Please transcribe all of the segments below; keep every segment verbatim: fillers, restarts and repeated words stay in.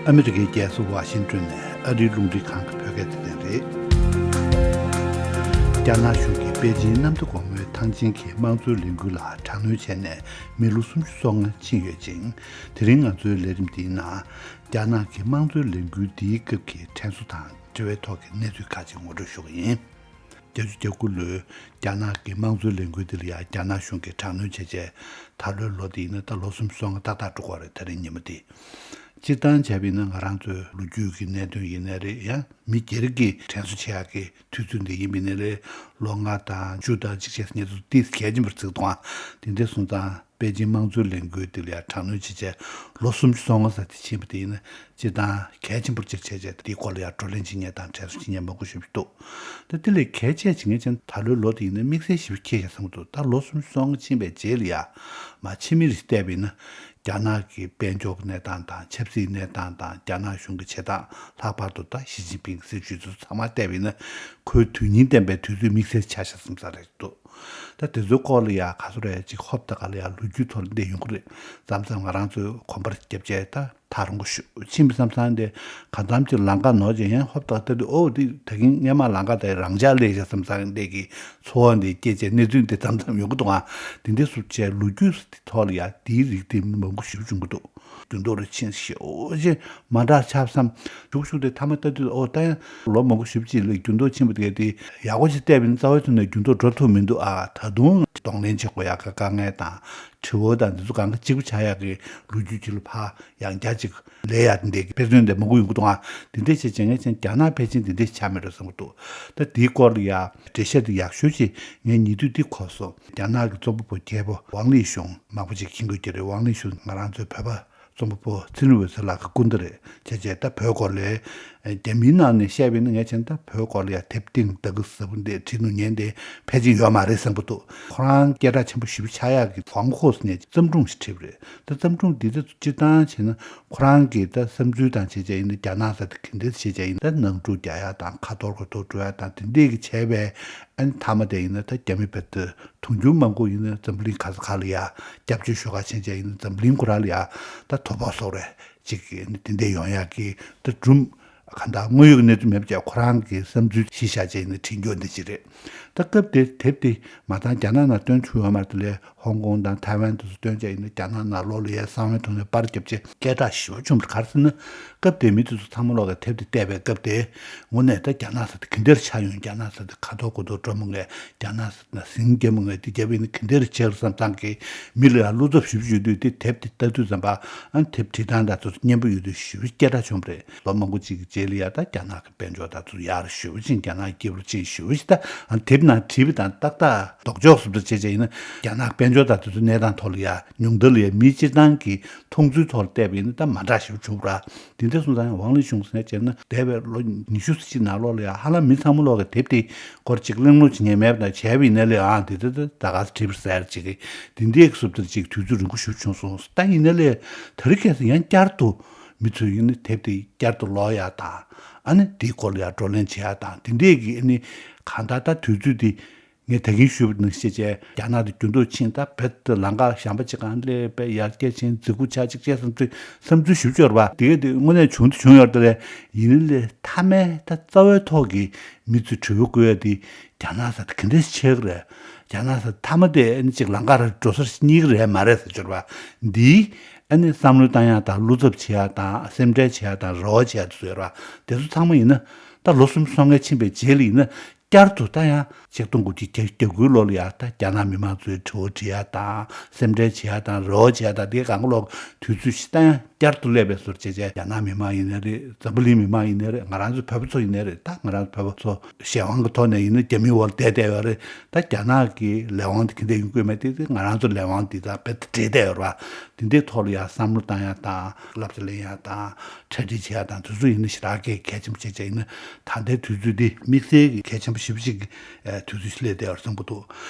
ཨ་མི་རི་ཀའི་རྒྱལ་ས་ཝ་ཤིང་ཏོན་ནས་ཨ་རིའི་རླུང་འཕྲིན་ཁང་གི་བོད་སྐད་སྡེ་ཚན་རེད། རྒྱ་ནག་གཞུང་གིས་པེ་ཅིན་གནམ་བདེ་སྒོ་མོའི་ཐང་ཆེན་གྱི་དམངས་གཙོའི་ལས་འགུལ་ལ་དྲག་གནོན་བྱས་ནས་མི་ལོ་སུམ་ཅུ་སོ་ལྔ་ཕྱིན་ཡོད་ཅིང་། དེ་རིང་ང་ཚོའི་ལས་རིམ་འདིའི་ནང་། རྒྱ་ནག་གི་དམངས་གཙོའི་ལས་འགུལ་འདིའི་སྐབས་ཀྱི་དྲན་གསོ་དང་འབྲེལ་བའི་ཐོག་གི་གནས་ཚུལ་ཁག་ཅིག་ངོ་སྤྲོད་ཞུ་གི་ཡིན། བརྒྱད་ཅུ་གྱ་དགུ་ལོའི་རྒྱ་ནག་གི་དམངས་གཙོའི་ལས་འགུལ་འདི་ལ་ཡང་རྒྱ་ནག་གཞུང་གིས་དྲག་གནོན་བྱས་རྗེས། ད་ལོའི་ལོ་འདི་ཡིན་ན་ད་ལོ་སུམ་ཅུ་སོ་ལྔ་ཏག་ཏག་འགྲོ་གི་རེད། ད་རིང་ཉིན་མོ་འདི། སྤྱིར་བཏང་བྱས་པ་ཡིན་ན་ང་རང་ཚོའི་ལོ་རྒྱུས་ཀྱི་གནད་དོན་ཡིན་ནའི་རེད། ཡང་མི་སྒེར་གྱི་དྲན་གསོ་བྱེད་ཡག་གི་དུས་ཚོད་འདི་ཡིན་པ་ཡིན་ནའི་རེད། ལོ་ལྔ་དང་བཅུ་དང་གཅིག་བྱས་ངེད་ཚོ་ཏིས་གལ་ཆེན་པོར་བརྩི་གི་འདུག་ཨ། དེ་འདྲ་སོང་ཙང་། པེ་ཅིན་དམངས་གཙོའི་ལས་འགུལ་འདི་ལ་ཡང་དྲག་གནོན་བྱེད་ཆེད་ལོ་སུམ་ཅུ་སོ་ལྔ་ཙམ་དེ་ཕྱིན་པ་དེ་ཡིན་ན་སྤྱིར་བཏང་གལ་ཆེན་པོར་ཅིག་བྱས་རྗེས་དེའི་སྐོར་ལ་ཡང་བགྲོ་གླེང་བྱེད་མཁན་དང་དྲན་གསོ་བྱེད་མཁན་མང་པོ་ཞིག་འདུག་ད་དེ་ལས་གལ་ཆེ་བྱེད་མཁན་ཅན་ད་ལོའི་ལོ་དེ་ཡིན་ན་དམིགས་བསལ་ཞིག་ཁྱེད་ཀྱིས་བསམ་གྱི་འདུག་ད་ལོ་སུམ་ཅུ་སོ་ལྔ་ཕྱིན་པའི་རྗེས་ལ་ཡང་མ་ཕྱི་མི་རིགས་བལྟས་པ་ཡིན་ན་རྒྱ་ནག་གི་དཔལ་འབྱོར་གྱི་གནས་སྟངས་དང་ཆབ་སྲིད་གནས་སྟངས་དང་རྒྱ་ནག་གཞུང་གི་བྱེད་སྟངས་ལྷག་པར་དུ་ད་ཞི་ཅིན་ཕིང་སྲིད་བྱུས་ཚོ་ཚང་མ་བལྟས་པ་ཡིན་ན་ཁོའི་དོན་སྙིང་ལྡན་པའི་དུས་ཚོད་དམིགས་བསལ་ཆགས་ཤག་བསམ་ས་རེད་འདུག་ད་དེ་ཚོའི་སྐོར་ལ་ཡ་ག་ཚོད་རེད་ཅིག་ཧོབ་ད་ག་ལ་ཡ་ལོ་རྒྱུས་ཐོག་ལ་འདི་ཡོང་གི་རེད། མཚམས་མཚམས་ང་རང་ཚོའི་གོམ་པར་རྒྱབ་བྱས་ད་ཐག་རིང་པོ་ཞུ་ཕྱིན་པའི་མཚམས་མཚམས་འདི་ག་ཙམ་ཅིག་ལམ་ཁ་ནོར་བྱས་ཡང་ཧོབ་ད་ལྟ་དུས་ཨོ་འདི་ད་གིན་སྔས་མ་ལམ་ཁ་དེ་རང་འཇགས་སླེབས་བཞག་བསམ་ས་འདི་གི་ཚོར་བ་འདི་སྐྱེས་བྱས་གནས་ཚུལ་འདི་མཚམས་མཚམས་ཡོང་གི་འདུག་ཨ། འདི་འདྲ་སུ་བྱས་ལོ་རྒྱུས་འདི་ཐོག་ལ་ཡ་འདིའི་རིགས་འདི་མང་པོ་ཞེ་པོ་བྱུང་གི་འདུག་འགྱུར་ལྡོག་རེ་ཕྱིན་ཞེ་པོ་ཅིག་མ་འདྲ་ཆགས་བསམ་ཞུགས་ཞུགས་ཏེ་མཐའ་མ་ལྟ་དུས་ཨོ་ད་ཡང་ལོ་མང་པོ་ཞེ་པོ་ཅིག་ལ་འགྱུར་ལྡོག་ཕྱིན་པ་དེ་ག་དེ་ཡག་པོ་ཞིག་བལྟས་པ་ཡིན་རྩ་བའི་ཐོག་ནས་འགྱུར་ལྡོག་འགྲོ་ཐུབ་མི་འདུག་ཨ། ད་དུང་གདོང་ལེན་བྱེད་དགོས་ཡག་གི་དཀའ་ངལ་དང་དྲི་བ་དང་འདི་ཚོ་གང་ག་གཅིག་པ་ཆགས་ཡག་གི་ལོ་རྒྱུས་ཅིག་ལ་ཕར་ཡང་བསྐྱར་ཅིག་ལས་ཡག་འདི་འདྲའི་དཔེ་མཚོན་འདི་མང་པོ་ཡོང་གི་འདུག་ཨ། འདི་འདྲས་བྱས་བྱས་ངས་ཅན་རྒྱ་ནག་ཕལ་ཆེར་འདི་འདྲས་ཆགས་མེད་འགྲོ་བསམ་གྱི་འདུག་ད་དེའི་སྐོར་ལ་ཡ་འགྲེལ་བཤད་འདི་ཡག་ཤོས་ཅིག་ངས་ཉེ་དུས་འདི་གོ་སོང་། རྒྱ་ནག་གི་རྩོམ་པ་པོ་རྒྱལ་པོ་ཝང་ལི་ཞུང་མང་པོ་ཅིག་མཁྱེན་གྱི་ཡོད་ཀྱི་རེད། ཝང་ལི་ཞུང་ང་རང་ཚོའི་བོད་པ་རྩོམ་པ་པོ་ཚེ་རིང་འོད་ཟེར་ལགས་ཀྱི་སྐུ་ཟླ་རེད། བྱས་བྱས་ད་བོད་སྐོར་ལ་རྒྱ་མིའི་ནང་ནས་བཤད་པ་ཡིན་ན་ངས་བྱས་ན་ད་བོད་སྐོར་ལ་ཡ་དེབ་ཐེངས་ད་གི་ཟབ་པོ་འདི་བྲིས་ནུས་ཉན་དེ་ཕལ་ཆེར་ཡོད་མ་རེད་བསམ་གྱི་འདུག་ཁོ་རང་སྐད་གྲགས་ཆེན་པོ་ཞེ་པོ་ཆགས་ཡག་གི་ཧོང་ཀོང་ནས་བརྩམས་སྒྲུང་ཞིག་བྲིས་པ་རེད། ད་བརྩམས་སྒྲུང་འདི་ད་སྤྱིར་བཏང་བྱས་ན་ཁོ་རང་གི་ད་བསམ་ཚུལ་དང་བྱས་བྱས་ཡིན་ན་རྒྱ་ནག་ས་དེ་ག་འདྲས་བྱས་བྱས་ཡིན་ད་ནང་འཁྲུག་རྒྱག་ཡག་དང་ཁ་འཐོར་ཁ་འཐོར་འགྲོ་ཡག་དང་དེ་འདྲས་ཀྱི་བྱས་པའི་ཨ་ནི་མཐའ་མ་དེ་ཡིན་ན་ད་རྒྱ་མི་བལ་ཏུ་དུང་ཕྱུར་མང་པོ་ཡིན་ན་འཛམ་བུ་གླིང་ག་ས་ག་ལ་ཡ་སྐྱབས་བཅོལ་ཞུ་ག་ཕྱིན་བྱས་ཡིན་ན་འཛམ་བུ་གླིང་ཁོ་རང་ལ་ཡ་ད་དོ་ཕོག་བཟོ་རེད། ཅིག་གིས་ནི་དེ་འདྲས་ཡོང་ཡག་གི་ད་སྒྲུང་གང་ལྟར་དངོས་ཡོད་ཀྱི་གནས་ཚུལ་མེད་པ་བྱས་ཁོ་རང་གི་བསམ་ཚུལ་གཞི་བཞག་བྱས་ནས་བྲིས་འགྱོ་འདི་ཅིག་རེད། ད་སྐབས་དེ་དེབ་དེ་མ་བཏང་རྒྱ་ནག་ནང་བཏོན་ཆོག་ཡོད་མ་རེད། དེ་ལས་ཧོང་ཀོང་དང་ཐའེ་ཝན་དུ་བཏོན་བྱས་ཡིན་ན་རྒྱ་ནག་ནང་ལོགས་ལ་ཡའི་གསང་བའི་ཐོག་ནས་པར་བརྒྱབ་བྱས་སྐད་གྲགས་ཞེ་པོ་བྱུང་བ་ག་རེ་ཟེར་ན། སྐབས་དེ་མི་དེ་ཚོ་ཚང་མ་ལོག་གི་དེབ་དེ་བལྟས་པའི་སྐབས་དེ་དངོས་གནས་ད་རྒྱ་ནག་ས་དེ་ག་འདྲས་ཆགས་ཡོང་རྒྱ་ནག་ས་དེ་ཁ་དོག་གོ་དོག་སྒྲོམ་མོ་ངས་རྒྱ་ནག་ས་ན་ཟིང་རྒྱ་མོ་ངས་དེ་རྒྱབ་ཡིན་ན་ག་འདྲས་ཆགས་བསམ་སྟངས་ཀྱི་མི་ལ་ཡང་བློ་འཚབ་ཞེ་པོ་ཡོད་དུས་དེ་དེབ་དེ་ལྟ་དུས་ཙམ་པ་ཨ་ནི་དེབ་བྲིས་སྟངས་དང་དེ་ཚོ་སྙན་པོ་ཡོད་དུས་ཞེ་པོ་སྐད་གྲགས་བྱུང་བ་རེད། ལོ་མང་པོ་ཅིག་གི་རྗེས་ལ་ཡ་ད་རྒྱ་ནག་གི་དཔལ་འབྱོར་དང་དེ་ཚོ་ཡར་ཞེ་པོ་ཕྱིན་རྒྱ་ནག་སྐྱིད་པོ་ཕྱིན་ཞེ་པོ་ཞིག་ད་ཨ་ནི་དེབ་ནང་བྲིས་པ་དང་ཏག་ཏག་ལྡོག་ཕྱོགས་སུ་ད་བྱས་བྱས་ཡིན་ན་རྒྱ་ནག་དཔལ་འབྱོར་དང་དེ་ཚོ་གནས་སྟངས་ཐོག་ལ་ཡ་ཉུང་མཐའ་ལ་ཡ་མིའི་སྤྱིར་བཏང་གི་མཐོང་ཚུལ་ཐོག་ལ་བལྟས་པ་ཡིན་ན་ད་མ་འདྲ་ཞིག་བྱུང་ར། དེ་འདྲ་སོང་ཙང་ཝང་ལི་ཞུང་ཟེར་བྱས་ན་འདས་པའི་ལོ་ཉི་ཤུ་ཙམ་ཅིག་ནང་ལོགས་ལ་ཡ་ཧ་ལམ་མི་ཚང་མ་ལོག་གི་དེབ་དེ་སྐོར་ཅིག་གླེང་སློང་བྱེད་མཁན་མེད་པ་དང་བྱས་པ་ཡིན་ན་ལས་ཨང་དེ་ད་ད་ད་ག་ཚོད་བྲིས་པ་ཟེར་ཅིག་གི་དེ་འདྲའི་སུབ་ཏར་ཅིག་དུས་ཚོད་རིང་པོ་ཞིག་བྱུང་སོང་། ད་ཡིན་ན་ལས་དེ་རིང་ཁ་སང་ཡང་བསྐྱར་དུ་མི་ཚོས་ཡིན་ན་དེབ་དེ་བསྐྱར་དུ་ཀློག་ཡག་དང་ཨ་ནི་དེའི་སྐོར་ལ་ཡ་བགྲོ་གླེང་བྱེད་ཡག་དང་དེ་འདྲའི་གི་ཨ་ནི་གང་ལྟར་ད་དུས་ཚོད་དེ། ངས་ད་གིན་ཞུས་པ་ནང་བཞིན་བྱས་རྒྱ་ནག་དེ་འགྱུར་ལྡོག་ཕྱིན་ད་བོད་དུ་ལམ་ཁ་གཞན་པ་ཅིག་གང་སླེབས་པས་ཡར་རྒྱས་ཕྱིན་འཛིན་ཁུག་ཆགས་ཅིག་བྱས་བསམ་ཚུལ་བསམ་ཚུལ་ཞིབ་སྦྱོར་བ་དེ་ག་དེ་དངོས་གནས་བྱུང་དུ་བྱུང་ཡོད་རེད་དེ་ལས་ཡིན་ནའི་ལས་མཐའ་མའི་ད་རྩ་བའི་ཐོག་གི་མི་ཚོས་དྲི་བ་བཀོད་ཡ་དེ་རྒྱ་ནག་ས་དེ་ག་འདྲས་ཆགས་ཀྱི་རེད། རྒྱ་ནག་ས་མཐའ་མ་དེ་ཨ་ནི་ཅིག་ལམ་ཁ་ར་འགྲོ་སར་གཉིས་ཀ་རེད་མ་རེད་ཟེར་སྦྱོར་བ་འདིའི་ཨ་ནི་བསམ་བློ་བཏང་ཡ་དང་བློ་འཚབ་བྱེད་ཡ་དང་སེམས་ཁྲལ་བྱེད་ཡ་དང་རེ་བ་བྱེད་ཡ་དེ་ཚོ་ཡོད་རེད་བ། དེ་ཚོ་ཚང་མ་ཡིན་ན་ད་ལོ་སུམ་ཅུ་སོ་ལྔ་ཕྱིན་པའི་རྗེས་ལ་ཡིན་ན། བསྐྱར་དུ་ད་ཡང་ཆིག་སྟོང་དགུ་བརྒྱ་བརྒྱད་ཅུ་གྱ་དགུའི་ལོ་ལ་ཡང་ད་རྒྱ་ནག་མི་མང་ཚོའི་དྲི་བ་དྲི་ཡ་དང་སེམས་ཁྲལ་བྱེད་ཡ་དང་རེ་བ་བྱེད་ཡ་དང་དེའི་སྒང་ག་ལོག་དུས་ཚོད་ཞིག་ད་ཡང་བསྐྱར་དུ་སླེབས་པའི་བཟོ་འདྲ་བྱས་བྱས་རྒྱ་ནག་མི་མང་ཡིན་ནའི་རེད། འཛམ་བུ་གླིང་མི་མང་ཡིན་ནའི་རེད། ང་རང་ཚོ་བོད་པ་ཚོ་ཡིན་ནའི་རེད། ད་ང་རང་ཚོ་བོད་པ་ཚོ་གཞན་དབང་གི་ཐོག་ནས་ཡིན་ན་རྒྱ་མིའི་འོག་ལ་བསྡད་བསྡད་ཡོད་རེད། ད་རྒྱ་ནག་གི་ལས་དབང་དེ་ག་འདྲ་ཡོང་གི་ཡོད་མེད་དེ་དེ་ང་རང་ཚོ་ལས་དབང་དེ་དང་རྦད་དེ་འདྲེས་བསྡད་ཡོད་རེད་བ། དེ་འདྲའི་ཐོག་ལ་ཡང་བསམ་བློ་བཏང་ཡ་དང་བསླབ་བྱ་ལེན་ཡ་དང་གྲ་སྒྲིག་བྱེད་ཡ་དང་དེ་ཚོ་ཡིན་ན་ཞེ་དྲག་གི་གལ་ཆེན་པོ་བྱེད་བྱ་ཡིན་ན་ད་ལྟའི་དུས་ཚོད་འདི་དམིགས་བསལ་གྱི་གལ་ཆེན་པོ་ཞེ་པོ་ཅིག་གི་དུས་ཚོད་ཞིག་སླེབས་བསྡད་ཡོད་རེད་བསམ་གྱི་འདུག་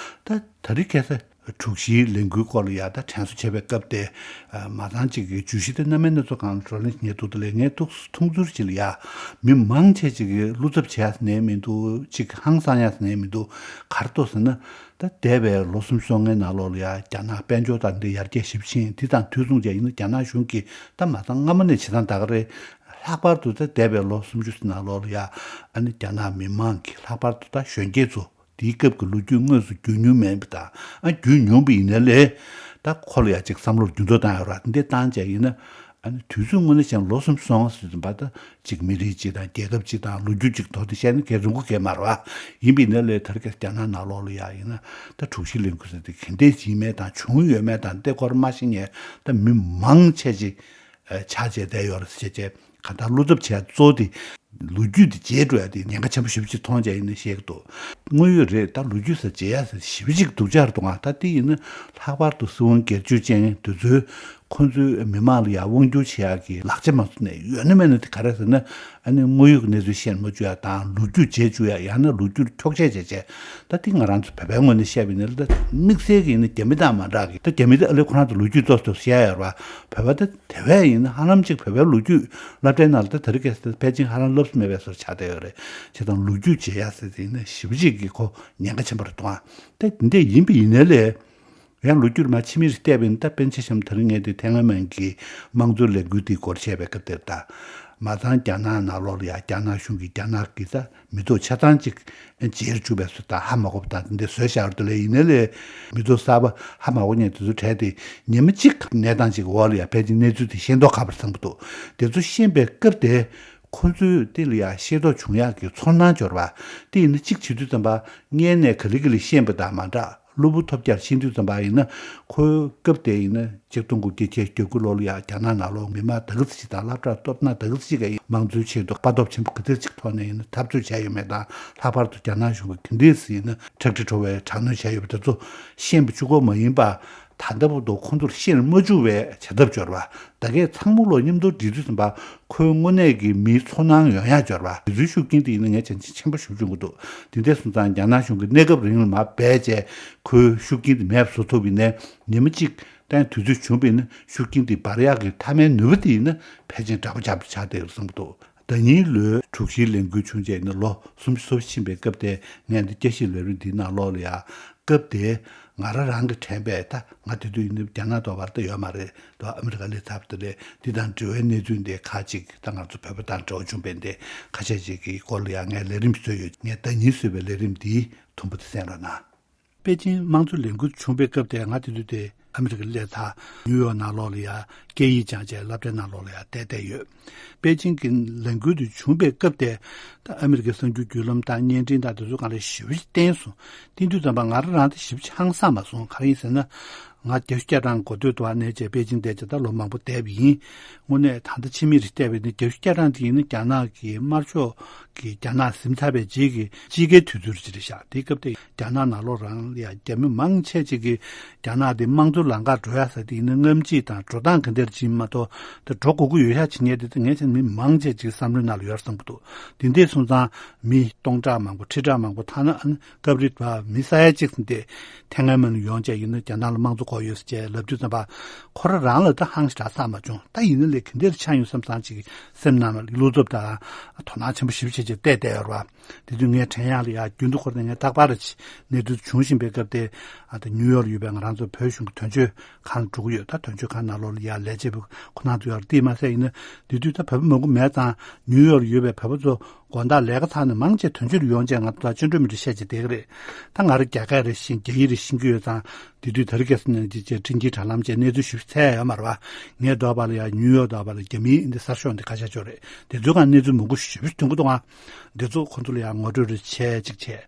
ད་ད་རེས་ཁ་སང་དྲུག་བཞིའི་ལས་འགུལ་སྐོར་ལ་ཡ་ད་དྲན་གསོ་བྱེད་པའི་སྐབས་དེ་མ་ཚང་ཅིག་གི་བརྗོད་གཞི་དེ་སྣ་མིན་སྣ་ཚོགས་སྒང་ལ་བགྲོ་གླེང་བྱེད་མཁན་འདུག་ད་ལས་ངས་ཐུགས་མཐོང་ཚུལ་ཅིག་ལ་ཡ་མི་མང་ཆེ་ཅིག་གིས་བློ་འཚབ་བྱེད་ཡ་ནས་མི་འདུག་ཅིག་ཧང་སང་ཡ་ནས་མི་འདུག་ག་རེ་འདུག་ཟེར་ན། ད་འདས་པའི་ལོ་སུམ་ཅུ་སོ་ལྔའི་ནང་ལོགས་ལ་ཡ་རྒྱ་ནག་དཔལ་འབྱོར་དང་འདི་ཡར་རྒྱས་ཞེ་པོ་ཕྱིན། འདི་དང་དུས་མཚུངས་ཀྱང་ཡིན་ན་རྒྱ་ནག་གཞུང་གིས་ད་མ་ཚང་སྔ་མོ་ནས་བྱེད་སྟངས་ད་ག་རེ་ ལྷག་པར་དུ་ད་འདས་པའི་ལོ་སུམ་ཅུ་ནང་ལོགས་ལ་ཡ་ཨ་ནི་རྒྱ་ནག་མི་མང་གི་ལྷག་པར་དུ་ད་གཞོན་སྐྱེས་ཚོ་དེའི་སྐབས་ཀྱི་ལོ་རྒྱུས་དངོས་སུ་བརྒྱུད་མྱོང་མེད་པ་དང་ཨ་བརྒྱུད་མྱོང་པ་ཡིན་ན་ལས་ད་ཁོ་ལ་ཡ་ཅིག་བསམ་བློར་འགྱུར་ལྡོག་བཏང་ཡོད་ར། འདི་བཏང་བྱས་ཡིན་ན་ཨ་ནི་དུས་ཚོད་དངོས་གནས་བྱས་ན་ལོ་སུམ་ཅུ་སོང་ཟེར་དུས་ད་ཅིག་མི་རིགས་གཅིག་དང་རྒྱལ་ཁབ་གཅིག་དང་ལོ་རྒྱུས་གཅིག་ཐོག་ཏུ་བཤད་ན་གལ་རིང་པོ་གལ་མ་རེད་བ། ཡིན་པ་ཡིན་ན་ལས་ད་རེས་རྒྱ་ནག་ནང་ལོགས་ལ་ཡ་ཡིན་ན་ད་དྲུག་བཞི་ལས་འགུལ་ཟེར་དེ་ག་འདྲས་ཡིན་མེད་དང་བྱུང་ཡོད་མེད་དང་དེ་སྐོར་མ་ཤེས་མཁན་ད་མི་མང་ཆེ་ཅིག་ཆགས་བྱས་བསྡད་ཡོད་རེད་ཟེར་བྱས་གང་ལྟར་བློ་འཚབ་བྱས་གཙོ་དེ་ལོ་རྒྱུས་དེ་བརྗེད་འགྲོ་ཡ་དེ་ཉེན་ཁ་ཆེན་པོ་ཞེ་པོ་ཅིག་མཐོང་བྱས་ཡིན་ན་བཤད་ཀྱི་འདུག་དངོས་ཡོད་རེད། ད་ལོ་རྒྱུས་ཟེར་བརྗེད་ཡ་ཟེར་ཞེ་པོ་ཅིག་སྡུག་ཅག་རེད་འདུག་ང་ད་དེ་ཡིན་ན་ལྷག་པར་དུ་སྲིད་དབང་སྒེར་གཅོད་ཅན་དེ་ཚོའི་ཁོ་ཚོའི་མི་མང་ལ་ཡ་དབང་སྒྱུར་བྱེད་ཡག་གི་ལག་ཆ་མ་བཟོ་ནས་ཡོད་ན་མེད་ན་དེ་ག་རེ་ཟེར་ན་ཨ་ནི་དངོས་ཡོད་ཀྱི་གནས་ཚུལ་བཤད་མ་བཅུག་ཡ་དང་ལོ་རྒྱུས་བརྗེད་བཅུག་ཡ་ཡང་ན་ལོ་རྒྱུས་འཁྱོག་བཤད་བྱས་བྱས་ད་དེ་ང་རང་ཚོ་བོད་པའི་ངོས་ནས་བཤད་པ་ཡིན་ན་ད་དམིགས་བསལ་གྱི་ཡིན་ན་རྒྱ་མི་དང་མ་འདྲ་གི་ད་རྒྱ་མི་དེ་ཨ་ལེ་ཁོ་རང་ཚོ་ལོ་རྒྱུས་ཏོག་ཙམ་བཤད་ཡ་ཡོད་རེད་བ། བོད་པ་དེ་དེ་བས་ཡིན་ན་ཧ་ལམ་ཅིག་བོད་པའི་ལོ་རྒྱུས་སློབ་གྲྭའི་ནང་ལ་ད་དེ་རིང་ཁ་སང་ཕལ་ཆེར་ཧ་ལམ་བསླབས་སུ་མེད་པའི་བཟོ་ཆགས་བསྡད་ཡོད་རེད། བྱས་ཙང་ལོ་རྒྱུས་བརྗེད་ཡ་ཟེར་དེ་ཡིན་ན་ཞེ་པོ་ཅིག་གི་ཁོ་ཉེན་ཁ་ཆེན་པོ་རེད་འདུག་ཨ། ད་འདི་འདྲ་ཡིན་པ་ཡིན་ནའི་ལས། ཡང་ལོ་རྒྱུས་མ་ཕྱི་མིར་བལྟས་པ་ཡིན་ན་ད་པཎ་ཆེན་བྱམས་ད་རིང་ངས་འདི་ཐེ་ཝན་གྱི་དམངས་གཙོའི་ལས་འགུལ་འདིའི་སྐོར་བཤད་པའི་སྐབས་དེར་ད། མ་ཚང་རྒྱ་ནག་ནང་ལོགས་ལ་ཡང་རྒྱ་ནག་གཞུང་གིས་རྒྱ་ནག་གི་ད་མི་ཐོག་ཆ་ཚང་གཅིག་བརྗེ་རུ་བཅུག་པའི་བཟོ་ད་ཧ་མ་གོ་བ་དང་འདི་བཟོས་བཞག་རུ་དེ་ལས་ཡིན་ནའི་ལས་མི་ཐོག་གསར་པ་ཧ་མ་གོ་མཁན་དེ་ཚོ་གྲས་དེ་ཉི་མ་གཅིག་གནས་སྟངས་གཅིག་འོག་ལ་ཡང་ཕལ་ཆེར་གནས་ཚུལ་དེ་ཤེས་མདོག་ཁ་པོ་བཟང་པོ་འདུག་དེ་ཚོ་ཤེས་པའི་སྐབས་དེ་ཁོ་ཚོས་དེ་ལ་ཡང་ཤེས་རྟོགས་བྱུང་ཡག་གི་ཚོར་སྣང་འབྱོར་བ་དེ་ཡིན་ན་གཅིག་བྱེད་དུས་ཙམ་པ་སྔས་ནས་ག་ལེ་ག་ལེ་ཤེས་པ་དང་མ་འདྲ། གློ་བུར་ཐོལ་རྒྱག་ཤེས་དུས་ཙམ་པ་ཡིན་ན་ཁོའི་སྐབས་དེ་ཡིན་ན་ཆིག་སྟོང་དགུ་བརྒྱ་བརྒྱད་ཅུ་གྱ་དགུ་ལོ་ལ་ཡང་རྒྱ་ནག་ནང་ལོགས་མི་མང་ད་ག་ཚོད་ཅིག་དང་སློབ་གྲྭ་སློབ་གྲྭ་ད་ག་ཚོད་ཅིག་གིས་དམངས་གཙོའི་ཆེད་དུ་དཔའ་སྟོབས་ཆེན་པོ་ག་ཚོད་ཅིག་ཐོག་ནས་ཡིན་ན་འཐབ་རྩོད་བྱས་ཡོད་མེད་དང་ལྷག་པར་དུ་རྒྱ་ནག་གཞུང་གིས་ག་འདྲས་ཡིན་ན་ཁྲག་དྲི་བྲོ་བའི་དྲག་གནོན་བྱས་ཡོད་པ་དེ་ཚོ་ཤེས་པ་གཅིག་པོ་མ་ཡིན་པ། ད་ལྟ་བར་དུ་ཁོང་ཚོར་ཤེས་མ་བཅུག་པའི་བྱ་ཐབས་སྦྱོར་བ། ད་གས་ཚང་མ་ལོ་མཉམ་དུ་འདྲིས་དུས་ཙམ་པ་ཁོའི་དངོས་གནས་ཀྱི་མིའི་ཚོར་སྣང་ཡོང་ཡག་སྦྱོར་བ། དེ་ཚོའི་ཤུགས་རྐྱེན་དེ་ཡིན་ན་ངས་བྱས་ན་ཆེན་པོ་ཞེ་པོ་བྱུང་གི་འདུག་དེ་འདྲ་སོང་ཙང་རྒྱ་ནག་གཞུང་གིས་གནས་སྐབས་རིང་ལ་མར་སྦས་བྱས་ཁོའི་ཤུགས་རྐྱེན་དེ་མེད་པ་བཟོ་ཐུབ་པ་ཡིན་ནའི་ཉི་མ་གཅིག་ད་ཡང་དུས་ཚོད་བྱུང་བ་ཡིན་ན་ཤུགས་རྐྱེན་དེ་འབར་ཡག་གི་མཐའ་མའི་ནུས་པ་དེ་ཡིན་ན་ཕལ་ཆེར་འདྲ་པོ་ཆགས་པ་ཆགས་བསྡད་ཡོད་བསམ་གྱི་འདུག་ཟླ་ཉིན་ལོའི་དྲུག་བཞིའི་ལས་འགུལ་བྱུང་རྗེས་ནི་ལོ་སུམ་ཅུ་སོ་ཕྱིན་པའི་སྐབས་དེ་ངས་འདི་བསྐྱར་ཞིབ་ལས་རིམ་འདིའི་ནང་ལོགས་ལ་ཡང་སྐབས་དེ་ང་རང་རང་གི་དྲན་པས་ད་ང་དེ་དུས་ཡིན་ན་རྒྱ་ནག་ཐོག་བར་དུ་ཡོད་མ་རེད་དོ། ཨ་མི་རི་ཀ་སླེབས་ཚར་བ་དེ་ལས་འདི་དང་འབྲེལ་བའི་གནས་ཚུལ་འདི་ཁག་ཅིག་ད་ང་ཚོ་བོད་པ་དང་འབྲེལ་བ་བྱུང་བའི་འདི་ཁ་ཤས་ཅིག་གི་སྐོར་ལ་ཡང་ངས་ལས་རིམ་བཟོས་ཡོད། ངས་ཟླ་ཉིན་བཟོས་པའི་ལས་རིམ་འདིའི་དུམ་བུ་དེ་གསན་རོགས་གནང་། པེ་ཅིན་དམངས་གཙོ་ལས་འགུལ་བྱུང་བའི་སྐབས་དེ་ང་དེ་དུས་དེ་ཨ་མི་རི་ཀ་སླེབས་ཚར། ནིའུ་ཡོག་ནང་ལོགས་ལ་ཡ་སྐད་ཡིག་སྦྱང་བྱས་སློབ་གྲྭའི་ནང་ལོགས་ལ་ཡ་བསྡད་བསྡད་ཡོད། པེ་ཅིན་གྱི་ལས་འགུལ་དེ་བྱུང་བའི་སྐབས་དེ་ད་ཨ་མི་རི་ཀའི་གསར་འགྱུར་བརྒྱུད་ལམ་དང་བརྙན་འཕྲིན་དང་དེ་ཚོ་གང་ལ་ཞེ་པོ་ཅིག་བརྟན་སོང་། བརྟན་དུས་ཙམ་པ་ང་རང་རང་དེ་ཞེ་པོ་ཅིག་ཧང་སངས་མ་སོང་། ག་རེ་ཡིན་ཟེར་ན། ང་བརྒྱད་ཅུ་གྱ་གྲངས་འགོ་སྟོད་དུ་ཨ་ནེ་བྱས་པེ་ཅིན་བསྡད་བྱས་ད་ལོ་མང་པོ་བསྡད་པ་ཡིན། དངོས་གནས་ད་ལྟ་ཕྱི་མིག་རེ་བལྟས་པ་ཡིན་ན་བརྒྱད་ཅུ་གྱ་གྲངས་དེ་ཡིན་ན་རྒྱ་ནག་གི་དམར་ཕྱོགས་ཀྱི་རྒྱ་ནག་ཟིན་ཚར་བའི་རྗེས་ཀྱི་དཔྱིད་ཀའི་དུས་ཚོད་ཅིག་རེད་ཤག་དེའི་སྐབས་དེ་རྒྱ་ནག་ནང་ལོགས་རང་ལ་ཡང་རྒྱ་མི་མང་ཆེ་ཅིག་གིས་རྒྱ་ནག་དེ་དམངས་གཙོའི་ལམ་ཁར་འགྲོ་ཡ་ཟེར་དེ་ཡིན་ན་རྔམ་བརྗིད་དང་འགྲོ་སྟངས་ག་འདྲ་ཅིག་མ་གཏོགས་དེ་འགྲོ་དགོས་ཀྱི་ཡོད་ཤག་བྱེད་མཁན་དེ་ད་ངས་བྱས་ན་མི་མང་ཆེ་ཅིག་བསམ་བློའི་ནང་ལ་ཡོད་བསམ་གྱི་འདུག་དེ་འདྲས་སོང་ཙང་མི་སྟོང་ཕྲག་མང་པོ་ཁྲི་ཕྲག་མང་པོ་ཐ་ན་ཨ་ནི་སྐབས་རེ་བ་མི་ས་ཡ་གཅིག་ཙམ་དེ་ཐེ་ཝན་ནས་ཡོང་བྱས་ཡིན་ན་རྒྱ་ནག་ལ་དམངས་གཙོ་དགོས་ཡོད་ཟེར་བྱས་ལབ་དུས་ཙམ་པ་ཁོ་རང་རང་ལ་ད་ཧང་ཞེ་དྲག་བསམ་མ་བྱུང་། ད་ཡིན་ན་ལས་ག་འདྲ་ཆགས་ཡོང་བསམ་ཙང་ཅིག་སེམས་ནང་ལ་བློ་འཚབ་དང་དོ་སྣང་ཆེན་པོ་ཞེ་པོ་བྱས་བྱས་བལྟས་བསྡད་ཡོད་རེད་བ། དེ་དུས་ངས་དྲན་ཡག་ལ་ཡ་རྒྱུན་དུ་འཁོར་ནས་ངས་རྟག་པར་གནས་ཚུལ་བྱུང་བཞིན་པའི་སྐབས་དེ་ཨ་ད་ནིའུ་ཡོག་ལ་ཡོད་པའི་ང་རང་ཚོ་བོད་གཞུང་གི་དོན་གཅོད་ཁང་འགྲོ་གི་ཡོད། ད་དོན་གཅོད་ཁང་ནང་ལོགས་ལ་ཡ་ལས་བྱེད་པ་ཁོ་ན་ཚོ་ཡར་བལྟས་མ་ཟད་ཡིན་ན་དེ་དུས་ད་བོད་པ་མང་པོ་མེད་ཙང་ནིའུ་ཡོག་ལ་ཡོད་པའི་བོད་པ་ཚོ་དགོང་དག་ལས་ཀ་ཚར་ནས་མང་ཆེ་དོན་གཅོད་ལ་ཡོང་བྱས་ང་ཚོ་ལ་སྤྱི་འགྲོས་མི་འགྲོས་བཤད་བྱས་བསྡད་ཀྱི་རེད། ད་ང་རང་རྒྱ་སྐད་རེ་ཤེས་རྒྱ་ཡིག་རེ་ཤེས་ཀྱི་ཡོད་ཙང་དེ་དུས་ད་རེས་ཁ་སང་ནས་ཅིག་ཅིག་འཕྲིན་སྐྱེལ་དྲ་ལམ་བཅས་གནས་ཚུལ་ཞིབ་འཚོལ་ཡ་ཡོད་མ་རེད་བ། ངའི་འདོད་པ་ལ་ཡ་ནིའུ་ཡོག་འདོད་པ་ལ་རྒྱ་མིའི་འདི་གསར་ཤོག་འདི་ཁ་ཤས་ཅིག་རེད། དེ་ཚོའི་སྒང་གནས་ཚུལ་མང་པོ་ཞེ་པོ་ཐོན་གྱི་འདུག་ཨ། འདི་ཚོ་ཁོ་ཚོ་ལ་ཡ་ངོ་སྤྲོད་རེ་བྱས་ཅིག་བྱས།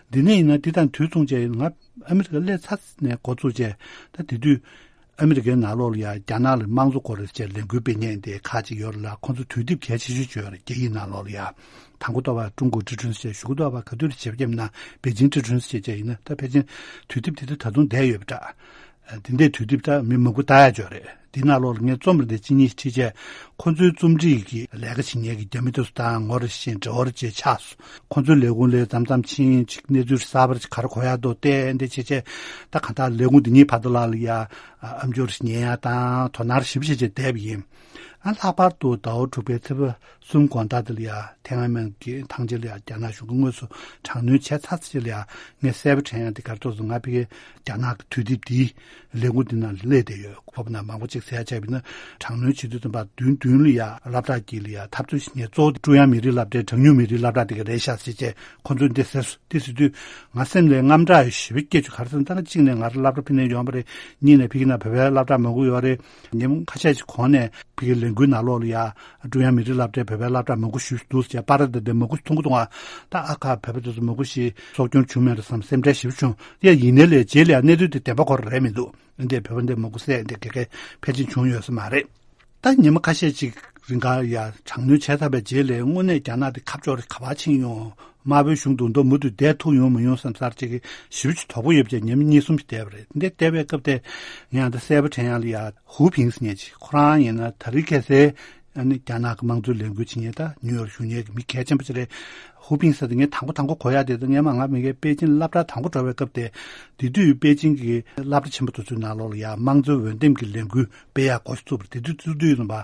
འདི་ནས་ཡིན་ན་འདི་དང་དུས་མཚུངས་བྱས་ཡིན་ང་ཨ་མི་རི་ཀ་སླེབས་ཚར་ནས་འགོ་བཙུགས་བྱས་ད་དེ་དུས། ཨ་མི་རི་ཀའི་ནང་ལོགས་ལ་ཡང་རྒྱ་ནག་ལ་དམངས་གཙོ་སྐོར་རེ་བྱས་ལས་འགུལ་སྤེལ་མཁན་དེ་ཁག་ཅིག་ཡོད་རེད་ལ། ཁོང་ཚོ་དུས་དེབ་གལ་ཆེ་ཤོས་ཅིག་ཡོད་རེད། རྒྱ་ཡིག་ནང་ལོགས་ལ་ཡང་དང་པོ་ལྟ་བ་ཀྲུང་གོ་ཀྲི་ཁྲུན་ཟེར་གཞུག་གུ་ལྟ་བ་ག་དུས་རེ་བྱེད་པ་ན་པེ་ཅིང་ཀྲི་ཁྲུན་ཟེར་བྱས་ཡིན་ན་ད་ཕལ་ཆེར་དུས་དེབ་དེ་ད་ད་དུང་བསྡད་ཡོད་པ་འདྲ། དེ་འདྲའི་དུས་དེབ་ད་མི་མང་པོ་ལྟ་ཡ་ཅིག་ཡོད་རེད། དེ་ནང་ལོགས་ལ་ངས་རྩོམ་རེ་འདི་གཅིག་གཉིས་ཤིག་བྲིས་བྱས་ཁོ་ཚོའི་རྩོམ་སྒྲིག་གི་ལས་ཀ་བྱེད་མཁན་གྱི་རྒྱ་མི་དེ་ཚོ་དང་ངོ་རེ་ཤེས་འབྲེལ་བ་རེ་བྱས་ཆགས་སོང་། ཁོ་ཚོའི་ལས་ཁུངས་ལ་མཚམས་མཚམས་ཕྱིན་ཅིག་གནས་ཚུལ་གསར་པ་ཅིག་ག་རེ་གོ་ཡག་འདུག་བལྟས་འདི་བྱས་བྱས་ད་གང་ལྟར་ལས་ཁུངས་འདི་གཉིས་བར་དུ་ལ་ལ་ཡ་ཨ་འབྱོར་ཉན་ཡ་དང་དོ་སྣང་ཞིབ་བྱས་བྱས་བསྡད་པ་ཡིན། ཨ་ལྷག་པར་དུ་ཟླ་བ་དྲུག་པའི་ཚེས་པ་གསུམ་དགོང་དག་དེ་ལ་ཡ་ཐེན་ཨན་མེན་གྱི་ཐང་ཆེན་ལ་ཡ་རྒྱ་ནག་གཞུང་གིས་དངོས་སུ་དྲག་གནོན་བྱས་ཚར་ཚེ་ལ་ཡ་ངས་གསལ་པོ་དྲན་ཡ་དེ་ག་རེ་ཐུག་སོང་། ང་ཕ་གིར་རྒྱ་ནག་གི་དུས་དེབ་འདིའི་ལས་ཁུངས་འདི་ནང་ལ་སླེབས་བསྡད་ཡོད། ཁོ་པ་ན་མང་པོ་ཅིག་ཟེར་ཡ་བྱས་པ་ཡིན་ན་དྲག་གནོན་བྱེད་དུས་ཙམ་པ་བདུན་བདུན་ལ་ཡ་སློབ་གྲྭ་གཅིག་ལ་ཡ་འཐབ་རྩོད་བྱེད་མཁན་གཙོ་བོ་དེ་ཀྲུང་དབྱང་མི་རིགས་སློབ་གྲྭ་དེ་ག་རེད་ཤག་ཟེར་བྱས་ཁོ་ཚོས་འདི་ཟེར་སོང་། དེ་ཟེར་དུས་ང་སེམས་ལ་དངངས་སྐྲག་ཞེ་པོ་སྐྱེས་བྱུང་། ག་རེ་ཟེར་ན་ད་གཅིག་ནས་ང་རང་སློབ་གྲྭ་ཕ་ནས་ཡོང་བ་རེད། གཉིས་ནས་ཕ་གི་ན་བོད་པའི་སློབ་གྲྭ་མང་པོ་ཡོད་རེད། ཉིན་ཁ་ཤས་ཤིག་གོང་ནས་ཕ་གི་ལས་འགུལ་ནང་ལོགས་ལ་ཡ་ཀྲུང་དབྱང་མི་རིགས་སློབ་གྲྭའི་བོད་པའི་སློབ་གྲྭ་མང་པོ་ཞིག་འདུག་ཟེར་པར་དེ་འདྲ་མང་པོ་མཐོང་གི་འདུག་ཨ། ད་ཨ་ཁ་བོད་པ་དེ་ཚོ་མང་པོ་ཞིག་སྲོག་སྐྱོན་བྱུང་མེད་རེད་བསམ་སེམས་ཁྲལ་ཞེ་པོ་བྱུང་། དེ་ཡིན་ནའི་ལས་རྗེས་ལ་ཡ་གནས་ཚུལ་དེ་བདེན་པ་ཁོ་རང་རེད་མི་འདུག་འདི་བོད་པ་འདི་མང་པོ་བསད་འདི་ག་གེ་ཕལ་ཆེར་བྱུང་ཡོད་ས་མ་རེད། ད་ཉི་མ་ཁ་ཤས་ཅིག་རིང་ག་ཡ་དྲག་གནོན་བྱས་ཚར་བའི་རྗེས་ལ་དངོས་གནས་རྒྱ་ནག་དེ་ཁ་ཕྱོགས་རེ་ག་པར་ཕྱིན་ཡོང་། དམར་པོའི་གཞུང་དུ་མདོ་མུ་མཐུད་བསྡད་ཐུབ་ཡོང་མི་ཡོང་བསམ་ས་ཅིག་ཞེ་པོ་ཅིག་དོགས་པ་ཡོད་པ་བྱས་ཉི་མ་གཉིས་གསུམ་ཞིག་བསྡད་པ་རེད། འདི་བསྡད་པའི་སྐབས་དེ་ཡང་ད་གསལ་པོ་དྲན་ཡག་ལ་ཡ་ཧུའུ་ཕིང་ཟེར་མཁན་ཅིག་ཁོ་རང་ཡིན་ན་ད་རེས་ཁ་སང་ཨ་ནི་རྒྱ་ནག་གི་དམངས་གཙོའི་ལས་འགུལ་བྱེད་མཁན་ད་ནིའུ་ཡོག་བཞུགས་མཁན་གྱི་མི་གལ་ཆེན་པོ་ཅིག་རེད། ཧུའུ་ཕིང་ཟེར་དེ་ངས་དང་པོ་དང་པོ་གོ་ཡག་དེ་ད་སྔས་མ་ང་མི་ངའི་པེ་ཅིན་སློབ་གྲྭ་དང་པོ་འགྲོ་བའི་སྐབས་དེ། དེ་དུས་པེ་ཅིན་གྱི་སློབ་གྲྭ་ཆེན་པོ་དེ་ཚོའི་ནང་ལོགས་ལ་ཡ་དམངས་གཙོའི་འོས་འདེམས་ཀྱི་ལས་འགུལ་སྤེལ་ཡག་འགོ་བཙུགས་པ་རེད། དེ་དུས་བཙུགས་དུས་ཡིན་པ།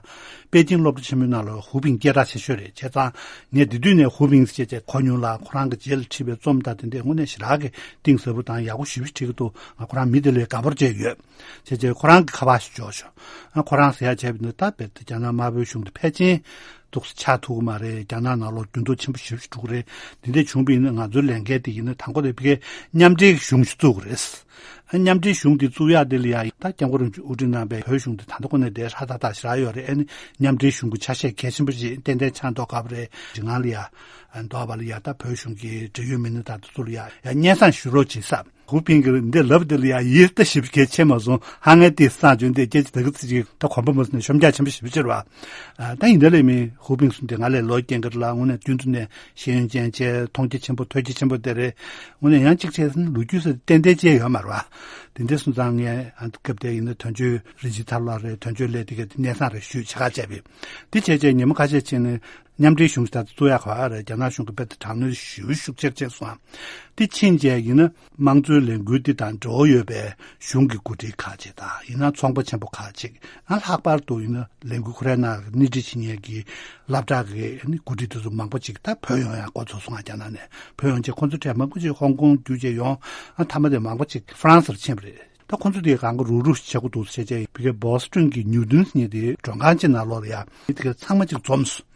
པེ་ཅིན་སློབ་གྲྭ་ཆེན་མོའི་ནང་ལ་ཧུའུ་ཕིང་སྐད་གྲགས་ཆེ་ཤོས་རེད། བྱས་ཙང་ངས་དེ་དུས་ནས་ཧུའུ་ཕིང་ཟེར་བྱས་བྱས་གོ་མྱོང་ལ། ཁོ་རང་གི་རྗེས་ལ་ཁྲིད་པའི་རྩོམ་དང་དེ་འདྲས་དངོས་གནས་ཞེ་དྲག་གི་གཏིང་ཟབ་པོ་དང་ཡག་པོ་ཞེ་པོ་ཅིག་བྲིས་ཀྱི་འདུག་ང་ཁོ་རང་མི་དེ་ལས་དགའ་པོ་བྱས་ཡོད། བྱས་བྱས་ཁོ་རང་གི་ཁ་པར་ཞིག་འབྱོར་བྱུང་། ཨ་ཁོ་རང་ཟེར་ཡག་བྱས་པ་ནི་ད་བེད་རྒྱ་ནག་དམར་པོའི་གཞུང་དེ་ཕལ་ཆེར་འདུག་སེ་ཆགས་ཐུབ་ཀྱི་མ་རེད། རྒྱ་ནག་ནང་ལོགས་འགྱུར་ལྡོག་ཆེན་པོ་ཞེ་པོ་ཞིག་འགྲོ་གི་རེད། འདི་འདྲས་བྱུང་བ་ཡིན་ན་ང་ཚོའི་ལས་འགན་དེ་ཡིན་ན་དང་པོ་དེ་ཕ་གིའི་མཉམ་འབྲེལ་གཞུང་ཞིག་བཙུགས་དགོས་རེད། ཨ་མཉམ་འབྲེལ་གཞུང་དེ་བཙུགས་ཡག་དེ་ལ་ཡ་ད་སྐྱབས་མགོན་རིན་པོ་ཆེ་དབུ་ཁྲིད་གནང་པའི་བོད་གཞུང་དེ་ད་ལྟ་ཁོ་ནས་བསྡད་ཧྲ་ཏག་ཏག་ཞེ་དྲག་ཡོད་རེད། ཨ་ནི་མཉམ་འབྲེལ་གཞུང་གི་ཆ་ཤས་གལ་ཆེན་པོ་ཞིག་ཏན་ཏན་ཆགས་མདོག་ཁ་པོ་རེད། ང་ལ་ཡ་མདོག་པ་ལ་ཡ་ད་བོད་གཞུང་གི་འབྲེལ་ཡོད་མི་སྣ་དང་དེ་ཚོ་ལ་ཡ་ཡ་སྙན་སེང་ཞུ་རོགས་བྱེད་ས། ཧུའུ་ཕིང་གིས་འདི་ལབ་འདི་ལ་ཡ་ཡིད་ལྟ་ཞིབ་གལ་ཆེ་མ་སོང་། ཧ་ངས་དེ་སང་བྱོན་དེ་སྐད་ཆ་ད་གི་ཚིག་ཅིག་ད་གོམ་པ་མ་ཟིན་ནས་ཤོམ་རྒྱག་ཆེན་པོ་ཞིབ་ཕྱིར་བ། ད་ཡིན་ད་ལས་མི་ཧུའུ་ཕིང་སུན་དེ་ང་ལས་ལོ་རྒན་གི་རེད་ལ། དངོས་གནས་རྒྱུན་དུ་ནས་ཤེས་ཡོན་ཅན་བྱས་མཐོང་རྒྱ་ཆེན་པོ་ཐོས་རྒྱ་ཆེན་པོ་དེ་རེད། དངོས་གནས་ཡང་གཅིག་བྱས་ན་ལོ་རྒྱུས་ཟེར་ཏན་ཏན་བྱས་ཡོད་མ་རེད་བ། དེ་འདྲས་སོང་ཙང་ངས་སྐབས་དེ་ཡིན་ན་དོན་གཅོད་རིན་ཆེན་ཐར་ལགས་རེད། དོན་གཅོད་ལས་དེ་ག་དེ་གནས་ཚང་རེད་ཞུས་བྱ་ག་བྱས་པས། དེ་བྱས་བྱས་ཉི་མ་ཁ་ཤས་ཕྱིན་ནས་མཉམ་འབྲེལ་གཞུང་ཞིག་ད་བཙུགས་ཡག་ག་རེད། རྒྱ་ནག་གཞུང་གི་དཔེ་དེ་དྲག་གནོན་ཞེ་པོ་ཤུགས་ཆེར་བྱས་སོང་། དེ་ཕྱིན་བྱས་ཡིན་ན་དམངས་གཙོའི་ལས་འགུལ་འདི་དང་འབྲེལ་བ་ཡོད་པའི་གཞུང་གི་འགོ་ཁྲིད་ཁག་ཅིག་དང་ཡིན་ན་ཚོང་པ་ཆེན་པོ་ཁག་ཅིག་ཨ་ལྷག་པར་དུ་ཡིན་ན་ལས་འགུལ་ཁོ་རའི་ནང་སྣེ་ཁྲིད་བྱེད་མཁན་གྱི་སློབ་གྲྭ་གི་འགོ་ཁྲིད་དེ་ཚོ་མང་པོ་ཅིག་ད་བོད་ཡོང་ཡག་འགོ་ཚུགས་སོང་ང་། རྒྱ་ནག་ནས་བོད་ཡོང་རྗེས་ཁོ་ཚོ་གྲས་མང་པོ་ཅིག་ཧོང་ཀོང་བརྒྱུད་བྱས་ཡོང་། ཨ་མཐའ་མ་དེ་མང་པོ་ཅིག་ཧྥ་རན་སིར་ཕྱིན་པ་རེད། ད་ཁོ་ཚོ་དེ་གང་ག་རུག་རུག་བྱེད་དགོས་འདུག་ཟེར་བྱས་བི་གའི་བོ་སི་ཊོན་གྱི་ནིའུ་ཏོན་ཟེར་མཁན་དེ་མགྲོན་ཁང་ཅིག་ནང་ལོགས་ལ་ཡ་མི་དེ་ག་ཚང་མ་ཅིག་འཛོམས་སོང་།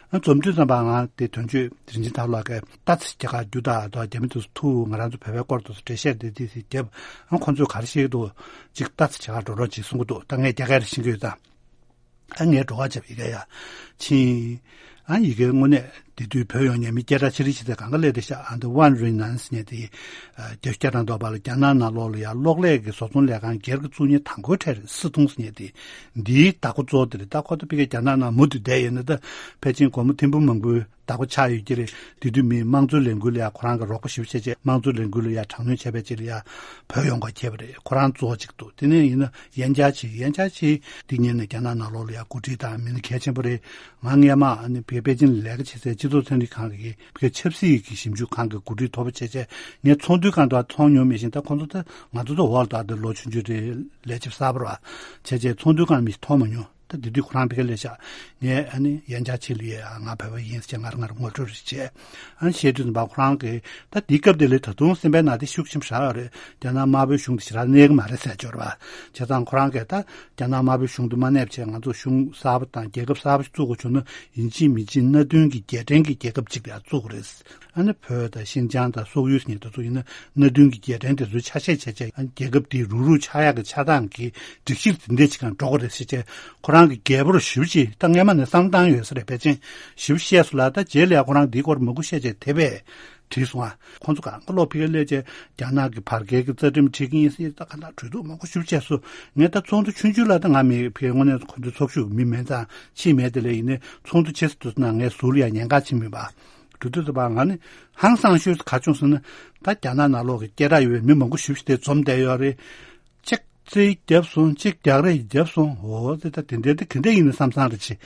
ཨ་འཛོམས་དུས་ཙམ་པ་ང་དེ་དོན་གཅོད་རིན་ཆེན་ཐར་ལགས་ཀྱིས་ལྟ་ཚེ་རྒྱ་གར་རྒྱུ་དང་དོ་རྒྱ་མི་དེ་ཚོ་ཐུག་ང་རང་ཚོ་བོད་པའི་སྐོར་དེ་ཚོ་འགྲེལ་བཤད་དེ་དེ་ཚེ་རྒྱབ། ཨ་ཁོ་ཚོས་ག་རེ་བཤད་ཀྱི་འདུག་ཅིག་ལྟ་ཚེ་རྒྱ་གར་འགྲོ་རོགས་ཅིག་གསུང་གི་འདུག་ད་ངས་རྒྱ་གར་ཤེས་ཀྱི་ཡོད་ད། ཨ་ངས་འགྲོ་ཁ་བྱས་པ་ཡི་གེ་ཡ་ཕྱིན། ཨ་ཡི་གེ་དངོས་གནས་དེ་དུས་བོད་ཡོང་མཁན་མི་སྐད་གྲགས་ཆེ་རིགས་ཤིག་དེ་གང་ག་སླེབས་རེད་ཤག་ཨ་འདི་ཝན་རི་ནན་ཟེར་མཁན་དེ་རྒྱ་སྐད་གྲགས་མདོག་པ་ལ་རྒྱ་ནག་ནང་ལོགས་ལ་ཡ་གློག་ཀླད་ཀྱི་བཟོ་ཚོང་ལས་ཁང་སྒེར་གྱི་བཙུགས་མཁན་དང་པོའི་གྲས་རེད། སི་ཐུང་ཟེར་མཁན་དེ་འདིའི་བདག་པོ་གཙོ་བོ་དེ་རེད། ད་ཁོ་ད་ཕ་གིའི་རྒྱ་ནག་ནང་མུ་མཐུད་བསྡད་ཡོད་ན་ད་ཕལ་ཆེར་སྒོར་མོ་ཐེར་འབུམ་མང་པོའི་བདག་པོ་ཆགས་ཡོད་ཀྱི་རེད། དེ་དུས་མིས་དམངས་གཙོའི་ལས་འགུལ་ལ་ཡ་ཁོ་རང་གི་རོགས་པ་ཞེ་པོ་བྱས་བྱས་དམངས་གཙོའི་ལས་འགུལ་ལ་ཡ་དྲག་གནོན་བྱས་པའི་རྗེས་ལ་ཡ་བོད་ཡོང་ག་ཁེལ་བ་རེད། ཁོ་རང་གཙོ་བོ་གཅིག་འདུག་དེ་ནས་ཡིན་ན་ཡན་ཆ་ཆི་ཡན་ཆ་ཆི་འདི་ཉིན་ནས་རྒྱ་ནག་ནང་ལོགས་ལ་ཡ་འགོ་ཁྲིད་དང་མི་སྣ་གལ་ཆེན་པོ་རེད། ང་སྔས་མ་ཨ་ནི་བའི་པེ་ཅིན་ལ་ལས་ཀ་བྱེད་སའི་སྤྱི་ཚོགས་ཚན་རིག་ཁང་གི་བའི་ཆབ་སྲིད་ཀྱི་ཞིབ་འཇུག་ཁང་གི་འགོ་ཁྲིད་ཐོག་པ་བྱས་བྱས་ངས་ཚོགས་འདུའི་སྒང་དུ་མཐོང་མྱོང་མེད་བཞིན་ད་ཁོང་ཚོ་ད་ང་ཚོ་ད་འོག་ལ་ད་ལོ་ཆུང་ཆུང་རེད། ལས་བྱེད་གསར་པ་རེད་བ། བྱས་བྱས་ཚོགས་འདུའི་སྒང་མི་ཞིག་མཐོང་མ་མྱོང་། ད་དེ་དུས་ཁོ་རང་ཕ་གིར་སླེབས་ཤག་ངས་ཨ་ནི་ཡན་ཆ་ཆི་ལ་ཡ་ང་བོད་པ་ཡིན་ཟེར་ང་རང་ང་རང་ངོ་སྤྲོད་རེ་བྱས། ཨ་ནི་བཤད་དུས་ཙམ་པ་ཁོ་རང་གིས་ད་དེའི་སྐབས་དེ་ལས་ད་དུང་སེམས་པའི་ནང་དེ་ཤུགས་ཆེན་པོ་ཞེ་དྲག་ཡོད་རེད། རྒྱ་ནག་དམར་པོའི་གཞུང་དེ་ཞེ་དྲག་གནས་ཀྱི་མ་རེད་ཟེར་སྦྱོར་བ། བྱས་ཙང་ཁོ་རང་གིས་ད་རྒྱ་ནག་དམར་པོའི་གཞུང་དུ་མ་གནས་བྱས་ང་ཚོ་གཞུང་གསར་པ་དང་རྒྱལ་ཁབ་གསར་པ་ཞིག་བཙུགས་དགོས་བྱུང་ན་ཡིན་གཅིག་མིན་གཅིག་མནའ་མཐུན་གྱི་རྒྱལ་ཕྲན་གྱི་རྒྱལ་ཁབ་ཅིག་ཡང་བཙུགས་དགོས་རེད། ཨ་ནི་བོད་དང་ཤིན་ཅང་དང་སོག་ཡུལ་ཟེར་མཁན་དེ་ཚོ་ཡིན་ན་མནའ་མཐུན་གྱི་རྒྱལ་ཕྲན་དེ་ཚོའི་ཆ་ཤས་བྱས་བྱས་ཨ་ནི་རྒྱལ་ཁབ་དེ་རུག་རུག་ཆགས་ཡག་གི་ཆགས་སྟངས་ཀྱི་སྒྲིག་གཞི་དེ་འདྲ་ཅིག་གང་འགྲོ་གི་རེད་ཟེར་བྱས་ཁོ་རང་གི་རྒྱལ་པོར་ཞེ་པོ་ཅིག་ད་སྔས་མ་ནས་བསམ་བཏང་ཡོད་ས་རེད། ཕལ་ཆེར་ཞེ་པོ་བཤད་སོང་ལ་ད་རྗེས་ལ་ཡ་ཁོ་རང་འདིའི་སྐོར་མང་པོ་བཤད་བྱས་དེ་བས་བྲིས་སོང་ཨ། ཁོང་ཚོ་གང་ག་ལོག་ཕ་གིར་སླེབས་བྱས་རྒྱ་ནག་གི་བར་བརྒལ་གྱི་རྩ་ཁྲིམས་ཁྲིད་ཀྱི་ཡིན་ཟེར་ད་ག་ད་གྲོས་བསྡུར་མང་པོ་ཞེ་པོ་བྱས་སོང་། ངས་ད་ཚོགས་འདུ་ཆུང་ཆུང་ལ་ད་ང་མི་ཕ་གིར་དངོས་གནས་ཁོང་ཚོའི་ཚོགས་ཞུགས་མི་མེད་ཙང་ཕྱིན་མེད། དེ་ལས་ཡིན་ནའི་ཚོགས་འདུ་བྱེད་ས་དུས་ན་ངས་ཟུར་ལ་ཡ་ཉན་ག་ཕྱིན་མིན་པ། གྲོས་བསྡུར་དུ་བ་ང་ནི་ཧང་སང་ཤོས་ག་བྱུང་ཟེར་ན་ད་རྒྱ་ནག་ནང་ལོགས་ཀྱི་སྐད་གྲགས་ཡོད་པའི་མི་མང་པོ་ཞེ་པོ་ཞིག་དེ་འཛོམས་བསྡད་ཡོད་རེད། གཅིག་རྩེད་བརྒྱབ་སོང་། གཅིག་རྒྱག་རེས་བརྒྱབ་སོང་། འོ་དེ་ད་དེ་འདྲ་དེ་ག་འདྲ་ཡིན་ན་བསམ་བསམ་རེ་བྱེད།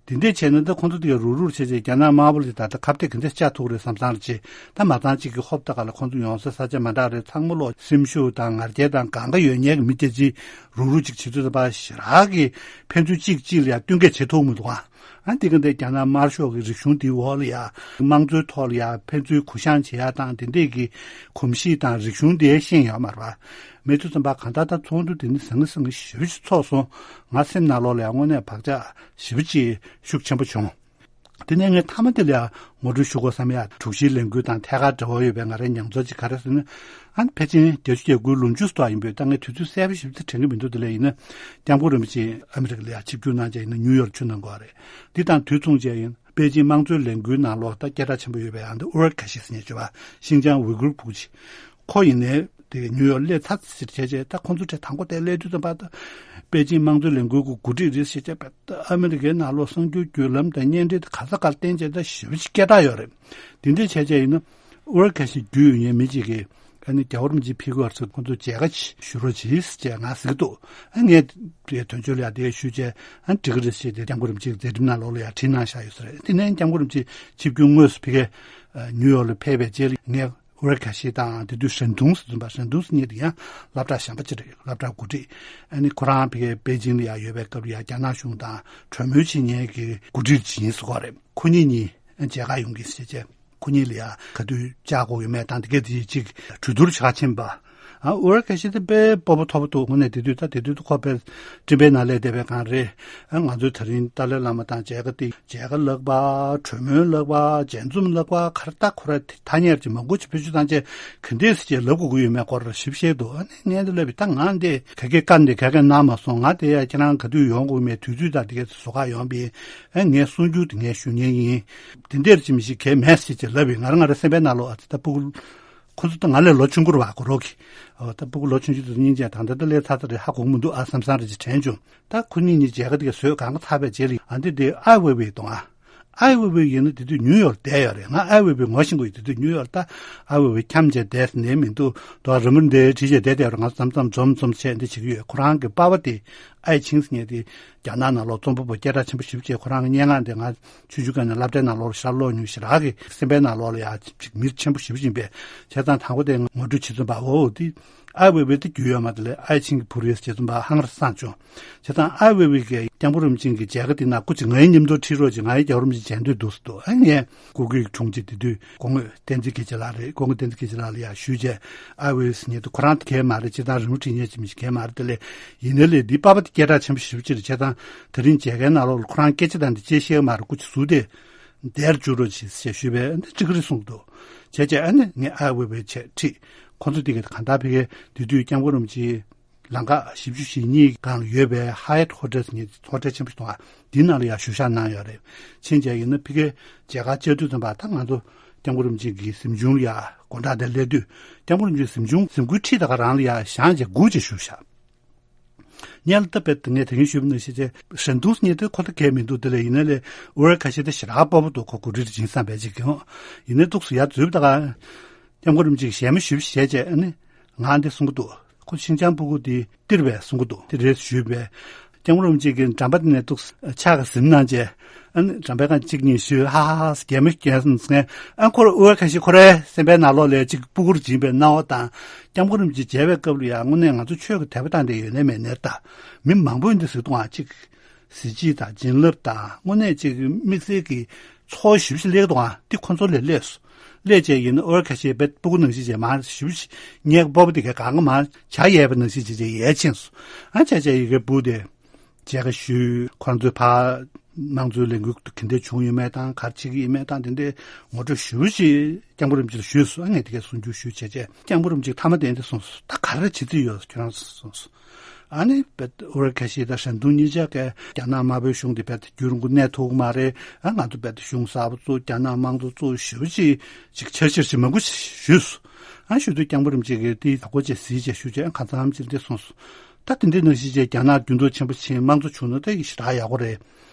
དེ་འདྲས་བྱས་ན་ད་ཁོང་ཚོ་དེ་ག་རུག་རུག་བྱས་བྱས་རྒྱ་ནག་དམར་པོ་ལ་ད་ལྟ་ཁ་གཏད་ག་འདྲས་བཅག་ཐུབ་རེད་བསམ་བསམ་རེ་བྱས། ད་མ་ཚང་གཅིག་གི་ཧོབ་ཏེ་ག་ལ་ཁོང་ཚོ་ཡོང་ས་ས་ཆ་མ་འདྲ་རེད། ཚང་མ་ལོག་སེམས་ཤུགས་དང་ང་རྒྱལ་དང་གང་ག་ཡོད་མཁན་གྱི་མི་སྐྱ་ཅིག་རུག་རུག་ཅིག་བྱེད་དུས་ཙམ་པ་ཞེ་དྲག་གི་ཕན་ཚུན་གཅིག་གཅིག་ལ་ཡ་བསྟུན་མཁས་བྱེད་ཐུབ་མི་འདུག་ཨ། ཨ་འདི་ག་འདི་རྒྱ་ནག་དམར་ཤོག་གི་རིག་གཞུང་འདིའི་འོག་ལ་ཡ་དམངས་གཙོའི་ཐོག་ལ་ཡ་ཕན་ཚུན་གུ་བཤངས་བྱེད་ཡ་དང་དེ་འདྲས་ཀྱི་གོམས་གཤིས་དང་རིག་གཞུང་དེ་ཤེས་ཡོད་མ་རེད་པ། མེད་དུས་ཙམ་པ་གང་ལྟར་ད་ཚོགས་འདུ་དེ་ནི་ཟང་ངེ་ཟིང་ངེ་ཞེ་པོ་ཅིག་ཚོགས་སོང་། ང་སེམས་ནང་ལོགས་ལ་ཡང་དངོས་གནས་བག་ཆགས་ཞེ་པོ་ཅིག་ཤུགས་ཆེན་པོ་བྱུང་། དེ་ནས་ངས་མཐའ་མ་དེ་ལ་ཡང་ངོ་སྤྲོད་ཞུ་དགོས་བསམ་ཡ། དྲུག་བཞིའི་ལས་འགུལ་དང་ཐད་ཀར་འབྲེལ་བ་ཡོད་པའི་ང་རའི་མྱོང་ཚོར་ཅིག་ག་རེ་ཟེར་ན། ཨ་ནི་ཕལ་ཆེར་བརྒྱད་ཅུ་གྱ་དགུའི་ལོ་མཇུག་ཙམ་ཡིན་པས། ད་ངས་དུས་ཚོད་གསལ་པོ་ཞིབ་ཏུ་དྲན་གྱི་མི་འདུག་དེ་ལས་ཡིན་ན་སྐྱབས་མགོན་རིན་པོ་ཆེ་ཨ་མི་རི་ཀ་ལ་ཡང་ཆིབས་བསྒྱུར་གནང་བྱས་ཡིན་ན་ནིའུ་ཡོག་ཕྱིར་གནང་དགོས་པ་རེད། འདི་དང་དུས་མཚུངས་བྱས་ཡིན་པེ་ཅིང་དམངས་གཙོའི་ལས་འགུལ་ནང་ལོགས་ད་སྐད་གྲགས་ཆེན་པོ་ཡོད་པའི་ཨ་འདི་ཨུ་རལ་ཁ་ཤི་ཟེར་མཁན་བྱས་པ། ཤིན་ཅང་ཝི་གུར་ཕུག་ཅིག་ཁོ་ཡིན་ནའི་དེ་ནིའུ་ཡོག་སླེབས་ཚར་ཟེར་བྱས་བྱས། ད་ཁོང་ཚོ་གྲས་དང་པོ་དེ་སླེབས་དུས་ཙམ་པ་ད་པེ་ཅིང་དམངས་གཙོའི་ལས་འགུལ་གྱི་འགོ་ཁྲིད་རེད་ཟེར་བྱས་བྱས། ད་ཨ་མི་རི་ཀའི་ནང་ལོགས་གསར་འགྱུར་བརྒྱུད་ལམ་དང་བརྙན་འཕྲིན་དེ་ག་ས་གར་བསྟན་བྱས་ད་ཞེ་པོ་ཅིག་སྐད་གྲགས་ཡོད་རེད། དེ་འདྲས་བྱས་བྱས་ཡིན་ན་ཨུ་རལ་ཁ་ཤི་བརྒྱུད་ཡོད་མཁན་མི་གཅིག་གིས་ཨ་ནི་རྒྱལ་བ་རིན་པོ་ཆེ་ཕེབས་ཀྱི་བར་ཚོད་ཁོང་ཚོ་མཇལ་ཁ་ཞུ་རོགས་གྱིས་ཟེར་བྱས་ང་ཟེར་གྱི་འདུག་ཨ་ངས་དེ་དོན་གཅོད་ལ་ཡང་དེ་ཞུས་བྱས་ཨ་འགྲིག་གི་རེད་ཟེར་ཏེ་སྐྱབས་མགོན་རིན་པོ་ཆེའི་མཛད་འཕྲིན་ནང་ལོགས་ལ་ཡང་བྲིས་གནང་བཞག་ཡོད་ས་རེད། དེ་ནས་སྐྱབས་མགོན་རིན་པོ་ཆེ་ཆིབས་བསྒྱུར་དངོས་སུ་ཕ་གིར་ནིའུ་ཡོག་ལ་ཕེབས་པའི་རྗེས་ལ་ངས་ཨུ་རལ་ཁ་ཤི་དང་དེ་དུས་ཧྲན་ཏུང་ཟེར་དུས་ཙམ་པ། ཧྲན་ཏུང་ཟེར་མཁན་དེ་ཡང་སློབ་གྲྭ་གཞན་པ་ཅིག་རེད། སློབ་གྲྭ་འགོ་ཁྲིད། ཨ་ནི་ཁོ་རང་ཕ་གིར་པེ་ཅིང་ལ་ཡང་ཡོད་པའི་སྐབས་ལ་ཡང་རྒྱ་ནག་གཞུང་དང་གྲོས་མོལ་བྱེད་མཁན་གྱི་འགོ་ཁྲིད་ཅིག་ཡིན་ཟེར་གྱི་ཡོད་རེད། ཁོ་གཉིས་གཉིས་མཇལ་ཁ་ཡོང་གི་ཟེར་བྱས། ཁོ་གཉིས་ལ་ཡང་ག་དུས་བཅར་དགོས་ཡོད་མེད་དང་དེ་གས་དེ་ཅིག་གྲོས་བསྡུར་བྱེད་ཁ་ཕྱིན་པ། ཨ་ཨུ་རལ་ཁ་ཤི་དེ་དཔེ་སྤོབས་པ་མཐོ་པོ་འདུག་དངོས་གནས་དེ་དུས་ད་དེ་དུས་ཁོ་དཔེ་སྤྲིན་པའི་ནང་སླེབས་བསྡད་པའི་སྒང་རེད། ཨ་ང་ཚོའི་ད་རིང་ཏཱ་ལའི་བླ་མ་དང་མཇལ་ཁ་དེ་མཇལ་ཁ་ལབ་པ། གྲོས་མོལ་ལབ་པ། མཇལ་འཛོམས་ལབ་པ། ག་རེ་ད་ཁོ་ར་ཐ་སྙད་ཅིག་མང་པོ་ཅིག་བེད་སྤྱོད་བཏང་བྱས་ག་འདྲས་ཟེར་བྱས་ལབ་དགོས་ཀྱི་ཡོད་མེད་སྐོར་ཞིབ་བཤད་འདུག་ཨ་ནི་ངས་འདི་ལབ་པས་ད་ང་འདི་ག་གེ་བཀའ་འདི་ག་གེ་གནང་མ་སོང་། ང་དེ་ཡ་ཁྱེད་རང་ག་དུས་ཡོང་དགོས་མེད། དུས་ཚོད་དང་དེ་གས་ཟུར་བཀག་ཡོང་པས། ཨ་ངས་གསུང་རྒྱུ་དེ་ངས་ཞུ་མཁན་ཡིན། དེ་འདྲས་ཅིག་མི་ཞིག་གས་མེད་ཟེར་བྱས་ལབ་པས། ང་རང་ང་རང་སེམས་པའི་ནང་ལོགས་ཨ་ཙི་ད་སྤུ་གུ། ཁོ་ཚོ་ད་ང་ལས་ལོ་ཆུང་ཀུ་རེད་པ། གོ་རོགས་ཀྱི། ཨོ་ད་སྤུ་གུ་ལོ་ཆུང་ཆུང་དེ་ཚོ་སྙིང་རྗེ་དང་། ད་ལྟ་སླེབས་ཚར་ཚར་རེད། ཧ་གོ་གི་མི་འདུག་ཨ་བསམ་བསམ་རེ་ཅིག་དྲན་བྱུང་། ད་ཁོ་གཉིས་གཉིས་མཇལ་ཁ་དེ་ག་བཟོས་གང་ག་ཚར་བའི་རྗེས་ལ་ཨ་འདི་དེ་ཨའི་ཝེ་ཝེ་གཏོང་ཨ། ཨའི་ཝེ་ཝེ་ཡིན་ན་དེ་དུས་ནིའུ་ཡོག་བསྡད་ཡོད་རེད། ང་ཨའི་ཝེ་ཝེ་ངོ་ཤེས་ཀྱི་ཡོད། དེ་དུས་ནིའུ་ཡོག་ད་ཨའི་ཝེ་ཝེ་འཁྱམས་བྱས་བསྡད་ནས་མི་འདུག་དོ་རི་མོ་འདི་བྲིས་བྱས་བསྡད་བསྡད་ཡོད་རེད། ང་ཚོ་མཚམས་མཚམས་འཛོམས་འཛོམས་བྱས་འདི་བྱེད་ཀྱི་ཡོད། ཁོ་རང་གི་པ་ཕ་དེ་ཨའི་ཆིང་ཟེར་མཁན་དེ་རྒྱ་ནག་ནང་ལོགས་རྩོམ་པ་པོ་སྐད་གྲགས་ཆེན་པོ་ཞེ་པོ་བྱས། ཁོ་རང་གི་སྙན་ངག་འདི་ང་ཆུང་ཆུང་སྒང་ནས་སློབ་གྲྭའི་ནང་ལོགས་ལ་ཤར་ཀློག་མྱོང་། ཞེ་དྲག་གི་སེམས་པའི་ནང་ལོགས་ལ་ཡ་ཅིག་མི་ཆེན་པོ་ཞེ་པོ་ཅིག་ཡིན་པས། བྱས་ཙང་དང་པོ་དེ་ངོ་སྤྲོད་བྱེད་ཙམ་པ། འོ་དེ་ཨའི་ཝེ་ཝེ་དེ་རྒྱུས་ཡོད་མ་རེད་ལས། ཨའི་ཆིང་གི་བུ་རེད་ཟེར་ཙམ་པ་ཧང་ར་སངས་བྱུང་། བྱས་ཙང་ཨའི་ཝེ་ཝེ་གིས་སྐྱབས་མགོན་རིན་པོ་ཆེ་གི་མཇལ་ཁ་དེ་ནང་སྐུ་མཁྱེན་ངའི་མཉམ་དུ་ཁྲིད་རོགས་གྱིས། ང་ཡི་རྒྱལ་བ་རིན་པོ་ཆེ་མཇལ་འདོད་འདུག་ཟེར་འདུག་ཨ་ངས་སྐུ་སྒེར་གྱི་དྲུང་ཆེ་དེ་དུས་སྐུ་ངོ་བསྟན་འཛིན་སྐྱིད་ཆེ་ལགས་རེད། སྐུ་ངོ་བསྟན་འཛིན་སྐྱིད་ཆེ་ལགས་ལ་ཡང་ཞུས་བྱས། ཨའི་ཝེ་ཝེ་ཟེར་མཁན་དེ་ཁོ་རང་དེ་གས་མ་རེད། སྤྱིར་བཏང་རི་མོ་བྲིས་མཁན་ཅིག་མི་ཞིག་གས་མ་རེད། དེ་ལས་ཡིན་ནའི་ལས་འདི་པ་ཕ་དེ་སྐད་གྲགས་ཆེན་པོ་ཞེ་པོ་ཅིག་རེད། བྱས་ཙང་དེ་རིང་མཇལ་ཁའི་ནང་ལོགས་ལ་ཁོ་རང་སྐད་ཆ་དང་དེ་ཅི་བཤད་ཀྱི་མ་རེད། སྐུ་མཁྱེན་ཟུར་དེ་བསྡད་བཅུག་རོགས་གྱིས་ཞེས་ཞུས་པས། འདི་འགྲིག་གི་རེད་གསུངས་འདུག་བྱས་བྱས་ཨ་ནི་ངས་ཨའི་ཝེ་ཝེ་བྱས་ཁྲིད། ཁོང་ཚོ་དེ་གས་གང་ལྟར་ཕ་གིར་དེ་དུས་སྐྱབས་མགོན་རིན་པོ་ཆེ་ལམ་ཁ་བཞི་བཅུ་ཞེ་གཉིས་སྒང་ལ་ཡོད་པའི་ཧ་ཡ་ཊི་ཧོ་ཊེལ་ཟེར་མཁན་ཧོ་ཊེལ་ཆེན་པོ་ཞིག་འདུག་ག་འདི་ནང་ལ་ཡང་བཞུགས་ཞག་གནང་ཡོད་རེད། ཕྱིན་ཆད་ཡིན་ན་ཕ་གིར་མཇལ་ཁ་བཅར་དུས་ཙམ་པ་ད་ང་ཚོ་སྐྱབས་མགོན་རིན་པོ་ཆེ་གི་གཟིམ་ཆུང་ལ་ཡང་དགོང་དག་དེར་སླེབས་དུས་སྐྱབས་མགོན་རིན་པོ་ཆེ་གི་གཟིམ་ཆུང་གཟིམ་ཁུག་ཁྲི་དེ་ག་རང་ལ་ཡང་བཞེངས་བྱས་སྒུག་བྱས་བཞུགས་ཤག་སྔོན་ལ་ད་དཔེ་ངས་དེ་རིང་ཞུས་པ་ནང་བཞིན་བྱས་ཧྲན་ཏུང་ཟེར་མཁན་དེ་ཁོ་ད་གས་མི་འདུག་དེ་ལས་ཡིན་ནའི་ལས་ཨུ་རལ་ཁ་ཤི་དེ་ཞེ་དྲག་སྤོབས་པ་འདུག་ཁོ་གོ་སྒྲིག་ཅིག་བསམ་པའི་ཅིག་གི་ཡིན་ནའི་འདུག་སེ་ཡར་འཛུལ་བ་ད་ག་སྐྱབས་མགོན་རིན་པོ་ཆེ་གིས་ཞལ་མ་ཞུ་བྱས་བྱས་ཨ་ནི་ང་འདི་གསུང་གི་འདུག་ཁོ་ཤིན་ཅང་སྤུ་གུ་དེ་སྟེར་བས་གསུང་གི་འདུག་དེ་རེད་ཞུས་པས། སྐྱབས་མགོན་རིན་པོ་ཆེ་གིས་འགྲམ་པ་དེ་ནས་འདུག་སེ་ཕྱག་གིས་ཟིན་གནང་བྱས། ཨ་ནི་འགྲམ་པའི་སྒང་གཅིག་གཉིས་ཞུས། ཧ་ཧ་ཧ་ཟེར་གད་མོ་བགད་སོང་ཟེར། ཨ་ཁོ་ར་ཨུ་རལ་ཁ་ཤི་ཁོ་རའི་སེམས་པའི་ནང་ལོགས་ལ་གཅིག་སྤུ་གུར་བྱིན་པའི་སྣང་བ་དང་། སྐྱབས་མགོན་རིན་པོ་ཆེ་མཇལ་བའི་སྐབས་ལ་ཡང་དངོས་གནས་ང་ཚོ་ཆོས་ཀྱི་དད་པ་བཏང་བསྡད་ཡོད་ནའི་མེད་ནའི་ད། མི་མང་པོས་འདི་ཟེར་འདུག་ཨ། གཅིག་གཟི་བརྗིད་དང་བྱིན་རླབས་དང་དངོས་གནས་གཅིག་དམིགས་བསལ་གྱི་ཚོར་བ་ཞེ་པོ་ཅིག་སླེབས་འདུག་ཨ། འདི་ཁོ་ཚོ་ལ་སླེབས་སོང་། སླེབས་བྱས་ཡིན་ན་ཨུ་རལ་ཁ་ཤི་དཔེ་སྤུ་གུ་ནང་བཞིན་བྱས་མར་ཞེ་པོ་ཅིག་སྔས་སྤོབས་པ་དེ་གས་གང་ག་མར་བྱ་ཡས་པ་ནང་བཞིན་བྱས་བྱས་ཡར་ཕྱིན་སོང་། ཨ་བྱས་བྱས་ཡ་གི་སྤུ་གུ་དེ་མཇལ་ཁ་ཞུས། ཁོ་ཚོའི་ཕར་དམངས་གཙོའི་ལས་འགུལ་ག་འདྲས་བྱུང་ཡོད་མེད་དང་ག་རེ་བྱེད་ཀྱི་ཡོད་མེད་དང་དེ་འདྲའི་ངོ་སྤྲོད་ཞེ་པོ་ཅིག་སྐྱབས་མགོན་རིན་པོ་ཆེ་ལ་ཞུས་སོང་། ངས་དེ་གས་གསུང་རྒྱུ་ཞུས་བྱས་བྱས་སྐྱབས་མགོན་རིན་པོ་ཆེས་མཐའ་མ་དེ་འདི་གསུངས་སོང་། ད་ག་རེ་བྱེད་རྩིས་ཡོད་ཁྱོད་རང་གསུངས་སོང་། ཨ་ནི་དཔེ་ཨུ་རལ་ཁ་ཤི་དང་ཧྲན་ཏུང་གཉིས་ཆ་གས་རྒྱ་ནག་དམར་པོའི་གཞུང་དེ་དཔེ་རྒྱུན་རིང་པོ་གནས་ཐུབ་ཀྱི་མ་རེད། ཨ་ང་ཚོ་དཔེ་གཞུང་གསར་པ་བཙུགས། རྒྱ་ནག་དམངས་གཙོ་བཙུགས། ཞེ་པོ་ཅིག་ཅིག་འཆར་གཞི་ཞིག་མང་པོ་ཞིག་ཞུས་སོང་། ཨ་ཞུ་དུས་སྐྱབས་མགོན་རིན་པོ་ཆེ་གིས་དེ་ཡག་པོ་བྱས་གཟིགས་བྱས་ཞུས་བྱས། ཨ་ཁ་ཚང་ཅིག་འདི་གསུངས་སོང་། ད་དེ་འདྲའི་ནང་བཞིན་བྱས་རྒྱ་ནག་འགྱུར་ལྡོག་ཆེན་པོ་ཕྱིན། དམངས་གཙོ་བྱུང་ན་ད་ཡིན་ཞེ་དྲག་ཡག་པོ་རེད།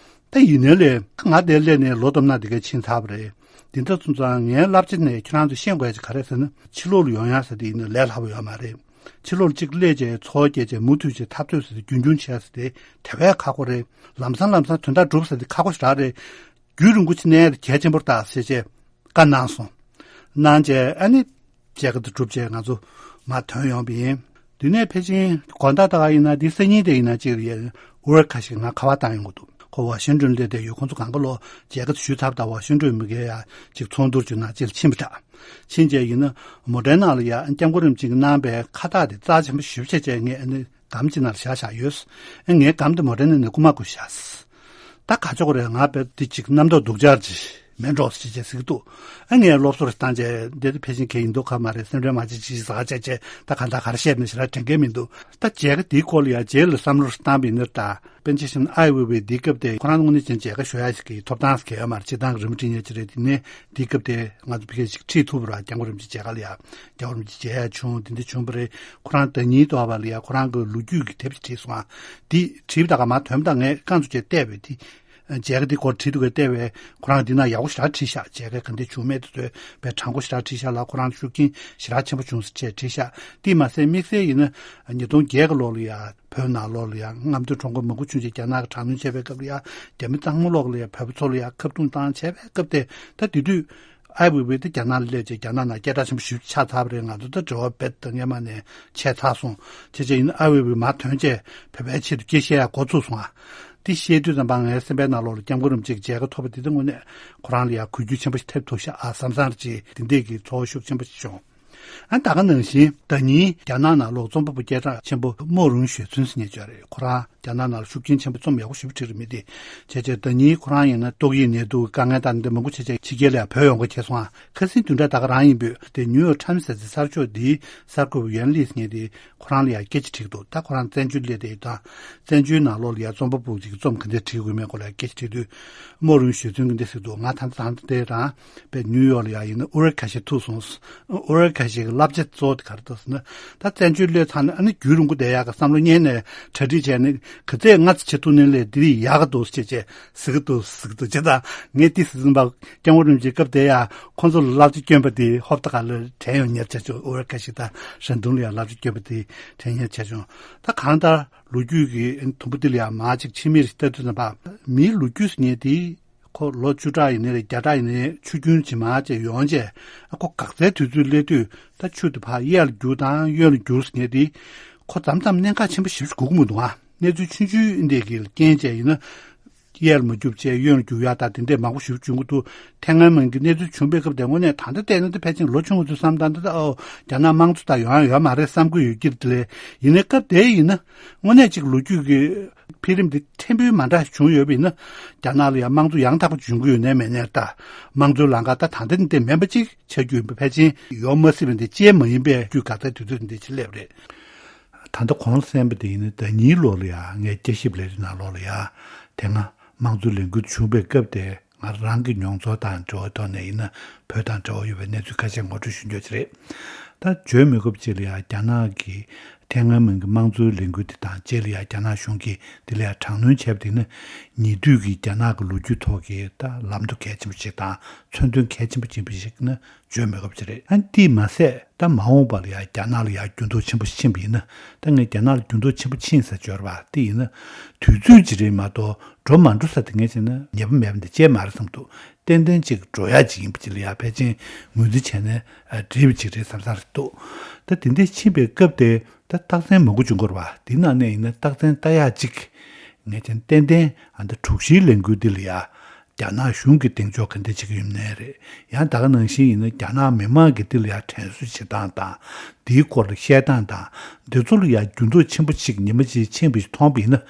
ད་ཡིན་ནའི་ལས་ང་འདིར་སླེབས་ནས་ལོ་བསྡོམས་ན་དེ་གས་ཕྱིན་ཚར་བ་རེད། འདི་འདྲ་སོང་ཙང་ངའི་བསླབ་བྱ་ནས་ཁྱེད་རང་ཚོ་ཤེས་དགོས་ཡ་ཅིག་ག་རེ་ཟེར་ན། ཕྱི་ལོགས་ལ་ཡོང་ཡ་ཟེར་དེ་ཡིན་ན་ལས་སླ་པོ་ཡོད་མ་རེད། ཕྱི་ལོགས་གཅིག་སླེབས་བྱས་ཚོར་སྐྱེས་བྱས་མུ་མཐུད་བྱས་འཐབ་རྩོད་ཟེར་དེ་རྒྱུན་འཁྱོངས་བྱས་ཟེར་དེ་དེ་བས་ཁག་པོ་རེད། ལམ་སང་ལམ་སང་དོན་དག་སྒྲུབ་ཟེར་དེ་ཁག་པོ་ཞེ་དྲག་རེད། རྒྱུན་རིང་པོ་ཅིག་གནས་ཡ་དེ་གལ་ཆེན་པོ་རེད་ད་ཟེར་བྱས་བཀའ་གནང་སོང་། གནང་བྱས་ཨ་ནི་མཇལ་ཁ་དེ་གྲུབ་བྱས་ང་ཚོ་མར་ཐོན་ཡོང་བ་ཡིན། དེ་ནས་ཕལ་ཆེར་དགོང་དག་ད་ག་ཡིན་ན་འདི་སང་ཉིན་དེ་ཡིན་ན་གཅིག་རེད། ཨུ་ར་ཁ་ཤི་ང་ཁ་པར་བཏང་ཡོང་གི་འདུག་ཁོ་ཝ་ཤིང་ཏོན་སླེབས་བསྡད་ཡོད། ཁོང་ཚོ་གང་ག་ལོ་མཇལ་ཁ་དེ་ཞུས་ཚར་བ་དང་ཝ་ཤིང་ཏོན་མི་སྒེར་ཡ་གཅིག་ཚོགས་འདུར་བྱོན་ན་གཅིག་ལ་ཕྱིན་པ་འདྲ། ཕྱིན་བྱས་ཡིན་ན་མོ་ཊའི་ནང་ལ་ཡ་སྐྱབས་མགོན་རིན་པོ་ཆེ་གིས་གནང་པའི་ཁ་བཏགས་དེ་རྩ་ཆེན་པོ་ཞེ་པོ་བྱས་བྱས་ངས་ཨ་ནི་སྒམ་གཅིག་ནང་ལ་བཞག་བཞག་ཡོད། ཨ་ངའི་སྒམ་དེ་མོ་ཊའི་ནང་ནས་རྐུ་མ་རྐུས་བཞག་ད་ག་ཅོག་རེད། ང་བས་འདི་ཅིག་རྣམ་རྟོག་སྡུག་ཅག་ཅིག་མེད་འགྲོ་ཟེར་བྱས་ཟེར་གྱི་འདུག་ཨ་ངས་སློབ་གསོ་རེ་བཏང་བྱས་འདི་ཕལ་ཆེར་གལ་ཡིན་མདོག་ཁ་མ་རེད། སེམས་ཁྲལ་མ་བྱེད་ཅིག་ཟ་ཁ་བྱས་བྱས་ད་ག་འདྲ་ག་རེ་བཤད་ན་ཞེ་དྲག་དྲན་གྱི་མི་འདུག་ད་མཇལ་ཁ་འདིའི་སྐོར་ལ་ཡ་རྗེས་ལ་བསམ་བློ་རེ་བཏང་བ་ཡིན་ན་ད། པཎ་ཆེན་ཆེན་ཨའི་ཝེ་ཝེ་འདིའི་སྐབས་དེ་ཁོ་རང་དངོས་གནས་ཅན་མཇལ་ཁ་ཞུ་ཡ་ཞིག་གི་ཐོབ་ཐང་ཞིག་ཡོད་མ་རེད། སྤྱིར་བཏང་གི་རི་མོ་འབྲི་མཁན་ཅིག་རེད། དེ་ནས་འདིའི་སྐབས་དེ་ང་ཚོ་ཕ་གི་ཞིག་ཁྲིད་ཐུབ་པ་རེད། སྐྱབས་མགོན་རིན་པོ་ཆེ་མཇལ་ཁ་ལ་ཡ་སྐྱབས་མགོན་རིན་པོ་ཆེ་མཇལ་ཡ་བྱུང་། དེ་འདྲ་བྱུང་བ་རེད། ཁོ་རང་ཟླ་ཉིན་དུ་བ་ལ་ཡ་ཁོ་རང་གི་ལོ་རྒྱུས་ཀྱི་དེབ་ཅིག་བྲིས་སོང་ཨ། དེ་བྲིས་པ་ད་ག་མ་ཐོན་པ་ད་ངས་རྐང་བཙུགས་བྱས་བལྟས་པས་དེ། མཇལ་ཁ་འདི་སྐོར་བྲིས་འདུག་གས་བལྟས་པས་ཁོ་རང་འདི་ན་ཡག་པོ་ཞེ་དྲག་བྲིས་ཤག་མཇལ་ཁ་ག་འདྲ་བྱུང་མེད་དེ་ཚོས་དཔེ་དྲང་པོ་ཞེ་དྲག་བྲིས་ཤག་ལ་ཁོ་རང་ཤུགས་རྐྱེན་ཞེ་དྲག་ཆེན་པོ་བྱུང་ཟེར་བྱས་བྲིས་ཤག་དེས་མ་ཟད་དམིགས་བསལ་ཡིན་ན་ཉིས་སྟོང་བརྒྱད་གི་ལོ་ལ་ཡ་བོད་ནང་ལོགས་ལ་ཡ་རྔམ་སྟོན་ཁྲོམ་སྐོར་མང་པོ་བྱུང་རྗེས་རྒྱ་ནག་གིས་དྲག་གནོན་བྱས་པའི་སྐབས་ལ་ཡ་རྒྱ་མི་གཙང་མ་ལོགས་ལ་ཡ་བོད་པ་ཚོ་ལ་ཡ་ཁ་རྡུང་བཏང་བྱས་པའི་སྐབས་དེ། ད་དེ་དུས་ཨའི་ཝེ་ཝེ་དེ་རྒྱ་ནག་ལ་སླེབས་རྗེས་རྒྱ་ནག་ནང་སྐད་གྲགས་ཆེན་པོ་ཞེ་པོ་ཆགས་ཚར་བ་རེད། ང་ཚོ་ད་འབྲེལ་བ་རྦད་དེ་སྔས་མ་ནས་ཆད་ཚར་སོང་། བྱས་བྱས་ཡིན་ན་ཨའི་ཝེ་ཝེ་མར་ཐོན་རྗེས་བོད་པའི་ཆེད་དུ་སྐད་བཤད་ཡ་འགོ་ཚུགས་སོང་ཨ། དེ་བཤད་དུས་ཙམ་པ་ངའི་སེམས་པའི་ནང་ལོགས་ལ་སྐྱབས་མགོན་རིན་པོ་ཆེ་གི་མཇལ་ཁ་ཐོབ་པ་དེ་དེ་དངོས་གནས་ཁོ་རང་ལ་ཡང་གུས་བརྒྱུད་ཆེན་པོ་ཞིག་ཐེབས་ཐུབ་ཤག་ཨ་བསམ་བསམ་ཅིག་དེ་འདྲས་ཀྱི་ཚོར་བ་ཤུགས་ཆེན་པོ་ཞིག་བྱུང་། ཨ་ད་ག་ནང་བཞིན་ཟླ་ཉིན་རྒྱ་ནག་ནང་ལོགས་རྩོམ་པ་པོ་སྐད་གྲགས་ཆེན་པོ་མོ་རུང་ཞོས་ཚུན་ཟེར་མཁན་ཅིག་ཡོད་རེད། ཁོ་རང་རྒྱ་ནག་ནང་ལ་ཤུགས་རྐྱེན་ཆེན་པོ་རྩོམ་ཡག་པོ་ཞེ་པོ་བྲིས་རེད་མི་དེ། བྱས་བྱས་ཟླ་ཉིན་ཁོ་རང་ཡིན་ན་ཏོག་དབྱིབས་ནད་དུག་གི་དཀའ་ངལ་དང་འདི་མང་པོ་བྱས་བྱས་ཕྱི་རྒྱལ་ལ་ཡང་བྲོས་ཡོང་གི་བྱས་སོང་ཨ། ཁ་སང་བདུན་ཕྲག་ད་ག་རང་ཡིན་པོད་དེ་ནིའུ་ཡོག་ཊའིམ་ཟེར་ཚེ་གསར་ཤོག་འདིའི་གསར་འགོད་པ་ཡོན་ལི་ཟེར་མཁན་དེ། ཁོ་རང་ལ་ཡང་སྐད་ཆ་དྲིས་འདུག་ད་ཁོ་རང་བཙན་བྱོལ་སླེབས་དེ་དང་བཙན་བྱོལ་ནང་ལོགས་ལ་ཡང་རྩོམ་པ་པོ་ཅིག་གིས་རྩོམ་ག་འདྲ་བྲིས་དགོས་མེད་སྐོར་ལ་སྐད་ཆ་དྲིས་དུས། རྨོ་རུང་ཞོལ་ཚུན་གྱིས་འདི་ཟེར་འདུག་ང་ད་ལྟ་དེ་རང་པའི་ནིའུ་ཡོག་ལ་ཡང་ཡིན་ན་ཨུ་ར་ཁ་ཤི་ཐུག་སོང་། ཨུ་ར་ཁ་ཤི་གི་བསླབ་བྱ་གཙོ་བོ་དེ་ག་རེ་འདུག་ཟེར་ན། ད་བཙན་བྱོལ་སླེབས་ཚར་ནས་ཨ་ནི་རྒྱུན་རིང་པོ་བསྡད་ཡག་གི་བསམ་བློ་རྙེད་ནས་གྲ་སྒྲིག་བྱས་ནས་ག་ཚད་ང་ཚོ་བྱེད་ཐུབ་ནའི་ལས་འདི་རིགས་ཡག་གི་འདུག་ཟེར་བྱས་བྱས་ཟེར་གི་འདུག་ཟེར་གི་འདུག་ཅེས་དང་ངས་འདི་ཟེར་ཙམ་པ་སྐྱབས་མགོན་རིན་པོ་ཆེ་སྐབས་དེ་ཡང་ཁོང་ཚོ་ལ་བསླབ་བྱ་བསྐྱོན་པ་དེ་ཧོབ་ཏེ་ག་ལ་དྲན་ཡོང་ཉེར་ཆ་ཆོག་ཨུ་ར་ཁ་ཤི་དང་ཧྲན་ཏུང་ལ་ཡང་བསླབ་བྱ་བསྐྱོན་པ་དེ་དྲན་ཉེར་ཆ་བྱུང་། ད་གང་ལྟར་ལོ་རྒྱུས་ཀྱི་དུམ་བུ་འདི་ལ་ཡང་མར་ཅིག་ཕྱི་མིག་ཅིག་ལྟ་དུས་ཙམ་པ་མིའི་ལོ་རྒྱུས་ཟེར་མཁན་དེ་ཁོ་ལོ་བཅུ་ཕྲག་ཡིན་ནའི་རེད། བརྒྱ་ཕྲག་ཡིན་ནའི་ཆུ་རྒྱུན་ཇེ་མང་ཇེ་ཡོང་བྱས་ཁོ་འགག་རྩའི་དུས་ཚོད་སླེབས་དུས་ད་ཆུ་དེ་ཕར་གཡས་ལ་རྒྱུག་དང་གཡོན་ལ་རྒྱུག་ཟེར་མཁན་དེ་ཁོ་མཚམས་མཚམས་གནད་འགག་ཆེན་པོ་ཞེ་པོ་ཞིག་དགོས་ཀྱི་མི་འདུག་ཨ། གནས་ཚུལ་ཆུང་ཆུང་འདི་གི་རྐྱེན་བྱས་ཡིན་ན། གཡས་ལ་མ་རྒྱུག་བྱས་གཡོན་ལ་རྒྱུག་ཡག་དང་དེ་འདྲས་མང་པོ་ཞིག་བྱུང་གི་འདུག་ཐེན་ཨན་མན་གྱི་གནས་ཚུལ་བྱུང་པའི་སྐབས་དེ་དངོས་གནས་ད་ལྟ་བལྟས་ན་ད་ཕལ་ཆེར་ལོ་ཆུང་ངུ་ཚོས་བསམ་སྟངས་འདི་ད་ཨོ་རྒྱ་ནག་དམངས་གཙོ་ད་ཡོང་ཡ་ཡོད་མ་རེད་བསམ་གི་ཡོད་ཀྱི་རེད། དེ་ལས་ཡིན་ནའི་སྐབས་དེ་ཡིན་ན་དངོས་གནས་ཅིག་ལོ་རྒྱུས་ཀྱི་འཕེལ་རིམ་འདི་ཕྲན་བུ་མ་འདྲ་བྱུང་ཡོད་པ་ཡིན་ན་རྒྱ་ནག་ལ་ཡང་དམངས་གཙོ་ཡང་དག་པ་འབྱུང་གི་ཡོད་ནའི་མེད་ནའི་ད་དམངས་གཙོའི་ལམ་ཁ་ད་ད་ལྟ་འདི་འདྲས་མིན་པ་ཅིག་ཆགས་རྒྱུ་ཡིན་པ་ཕལ་ཆེར་ཡོང་མ་སྲིད་པ་འདི་ཅིག་མ་ཡིན་པའི་རྒྱུ་འགག་རྩའི་དུས་ཚོད་འདི་ཅིག་སླེབས་རེད། ད་ལྟ་གོང་གསན་པ་དེ་ཡིན་ན་ཟླ་ཉིན་ལོ་ལ་ཡ་ངས་དཔྱད་ཞིབ་ལས་རིམ་ནང་ལོགས་ལ་ཡ་དེ་སྔ་དམངས་གཙོའི་ལས་འགུལ་བྱུང་པའི་སྐབས་དེ་ང་རང་གི་མྱོང་ཚོར་དང་འབྲེལ་བའི་ཐོག་ནས་ཡིན་ན་བོད་དང་འབྲེལ་བ་ཡོད་པའི་གནས་ཚུལ་ཁ་ཤས་ངོ་སྤྲོད་ཞུ་རྒྱུ་ཅིག་རེད། ད་བརྗོད་མི་དགོས་པ་ཅིག་ལ་ཡ་རྒྱ་ནག་གི་ཐེན་ཨན་མན་གྱི་དམངས་གཙོའི་ལས་འགུལ་དེ་དང་རྗེས་ལ་ཡ་རྒྱ་ནག་གཞུང་གིས་དེ་ལ་ཡ་དྲག་གནོན་བྱས་པ་དེ་ནི་ཉེ་དུས་ཀྱི་རྒྱ་ནག་གི་ལོ་རྒྱུས་ཐོག་གི་ད་ལམ་ཐོ་གལ་ཆེན་པོ་ཅིག་དང་མཚོན་དོན་གལ་ཆེན་པོ་ཅིག་ཡིན་པ་ཞིག་ནི། བརྗོད་མི་དགོས་པ་ཅིག་རེད། ཨ་འདི་མ་ཟད་ད་མ་འོངས་པ་ལ་ཡང་རྒྱ་ནག་ལ་ཡང་འགྱུར་ལྡོག་ཆེན་པོ་ཕྱིན་པ་ཡིན་ན། ད་ངས་རྒྱ་ནག་ལ་འགྱུར་ལྡོག་ཆེན་པོ་ཕྱིན་ཟེར་བརྗོད་པ་དེ་ཡིན་ན། དུས་ཚོད་ཅིག་རེད་མ་གཏོགས་འགྲོ་མ་འགྲོ་ས་དེ་ངས་བྱས་ན་ཉེས་པ་མེད་པ་འདི་ཅིག་མ་རེད་བསམ་འདུག་ཏན་ཏན་ཅིག་འགྲོ་ཡ་ཅིག་ཡིན་པ་ཅིག་ལ་ཡང་ཕལ་ཆེར་ངོས་འཛིན་བྱས་ནས་ཨ་འགྲིག་པ་ཅིག་རེད་བསམ་ས་རེད་འདུག་ད་དེ་འདྲ་ཕྱིན་པའི་སྐབས་དེ་ད་རྟགས་མཚན་མང་པོ་བྱུང་དགོས་རེད་བ། དེ་ནང་ནས་ཡིན་ན་རྟགས་མཚན་ལྟ་ཡག་ཅིག་ངས་བྱས་ན་ཏན་ཏན་ཨ་འདི་དྲུག་བཞིའི་ལས་འགུལ་འདི་ལ་ཡ། རྒྱ་ནག་གཞུང་གིས་གདེང་འཇོག་ག་འདྲ་བྱེད་ཀྱི་ཡོད་ནའི་རེད། ཡང་ད་ག་ནང་བཞིན་ཡིན་ན་རྒྱ་ནག་མི་མང་གིས་འདི་ལ་ཡང་དྲན་གསོ་བྱེད་སྟངས་དང་། འདིའི་སྐོར་ལ་བཤད་སྟངས་དང་། འདི་ཚོ་ལ་ཡང་འགྱུར་ལྡོག་ཆེན་པོ་ཞིག་ཉི་མ་གཅིག་ཕྱིན་པ་ཞིག་མཐོང་པ་ཡིན་ན།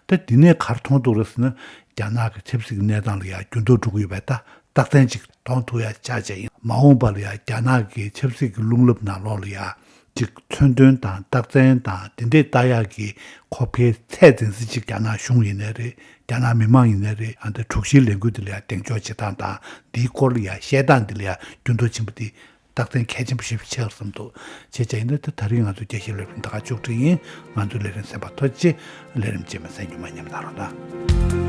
ད་འདི་ནས་ག་རེ་མཐོང་ཐུབ་རེད་ཟེར་ན། རྒྱ་ནག་གི་ཆབ་སྲིད་ཀྱི་གནས་སྟངས་ལ་ཡང་འགྱུར་ལྡོག་འགྲོ་གི་ཡོད་པའི་ད་རྟགས་མཚན་ཅིག་མཐོང་ཐུབ་ཡ་ཆགས་བྱས་ཡིན། མ་འོངས་པ་ལ་ཡང་རྒྱ་ནག་གི་ཆབ་སྲིད་ཀྱི་རླུང་རླབས་ནང་ལོགས་ལ་ཡང་། ཅིག་མཚོན་དོན་དང་རྟགས་མཚན་དང་དེ་འདྲས་ལྟ་ཡག་གི་གོ་སྐབས་ཚད་འཛིན་ས་ཅིག་རྒྱ་ནག་གཞུང་ཡིན་ནའི་རེད། རྒྱ་ནག་མི་མང་ཡིན་ནའི་རེད། ཨ་འདི་དྲུག་བཞིའི་ལས་འགུལ་འདི་ལ་ཡང་གདེང་འཇོག་བྱེད་སྟངས་དང་འདིའི་སྐོར་ལ་ཡང་བཤད་སྟངས་འདི་ལ་ཡང་འགྱུར་ལྡོག་ཕྱིན་པ་འདི་རྟགས་མཚན་གལ་ཆེན་པོ་ཞིག་ཆགས་བསམ་འདུག་བྱས་ཙང་ཡིན་ན་ད་ད་རིང་ང་ཚོའི་རྒྱས་བཤད་ལས་རིམ་ད་ག་མཇུག་སྒྲིལ་ཡིན། ང་ཚོའི་ལས་རིམ་གསན་པར་ཐུགས་རྗེ་ཆེ། ལས་རིམ་རྗེས་མ་གསན་རྒྱུ་མ་ཉམས་གནང་རོགས་གནང་།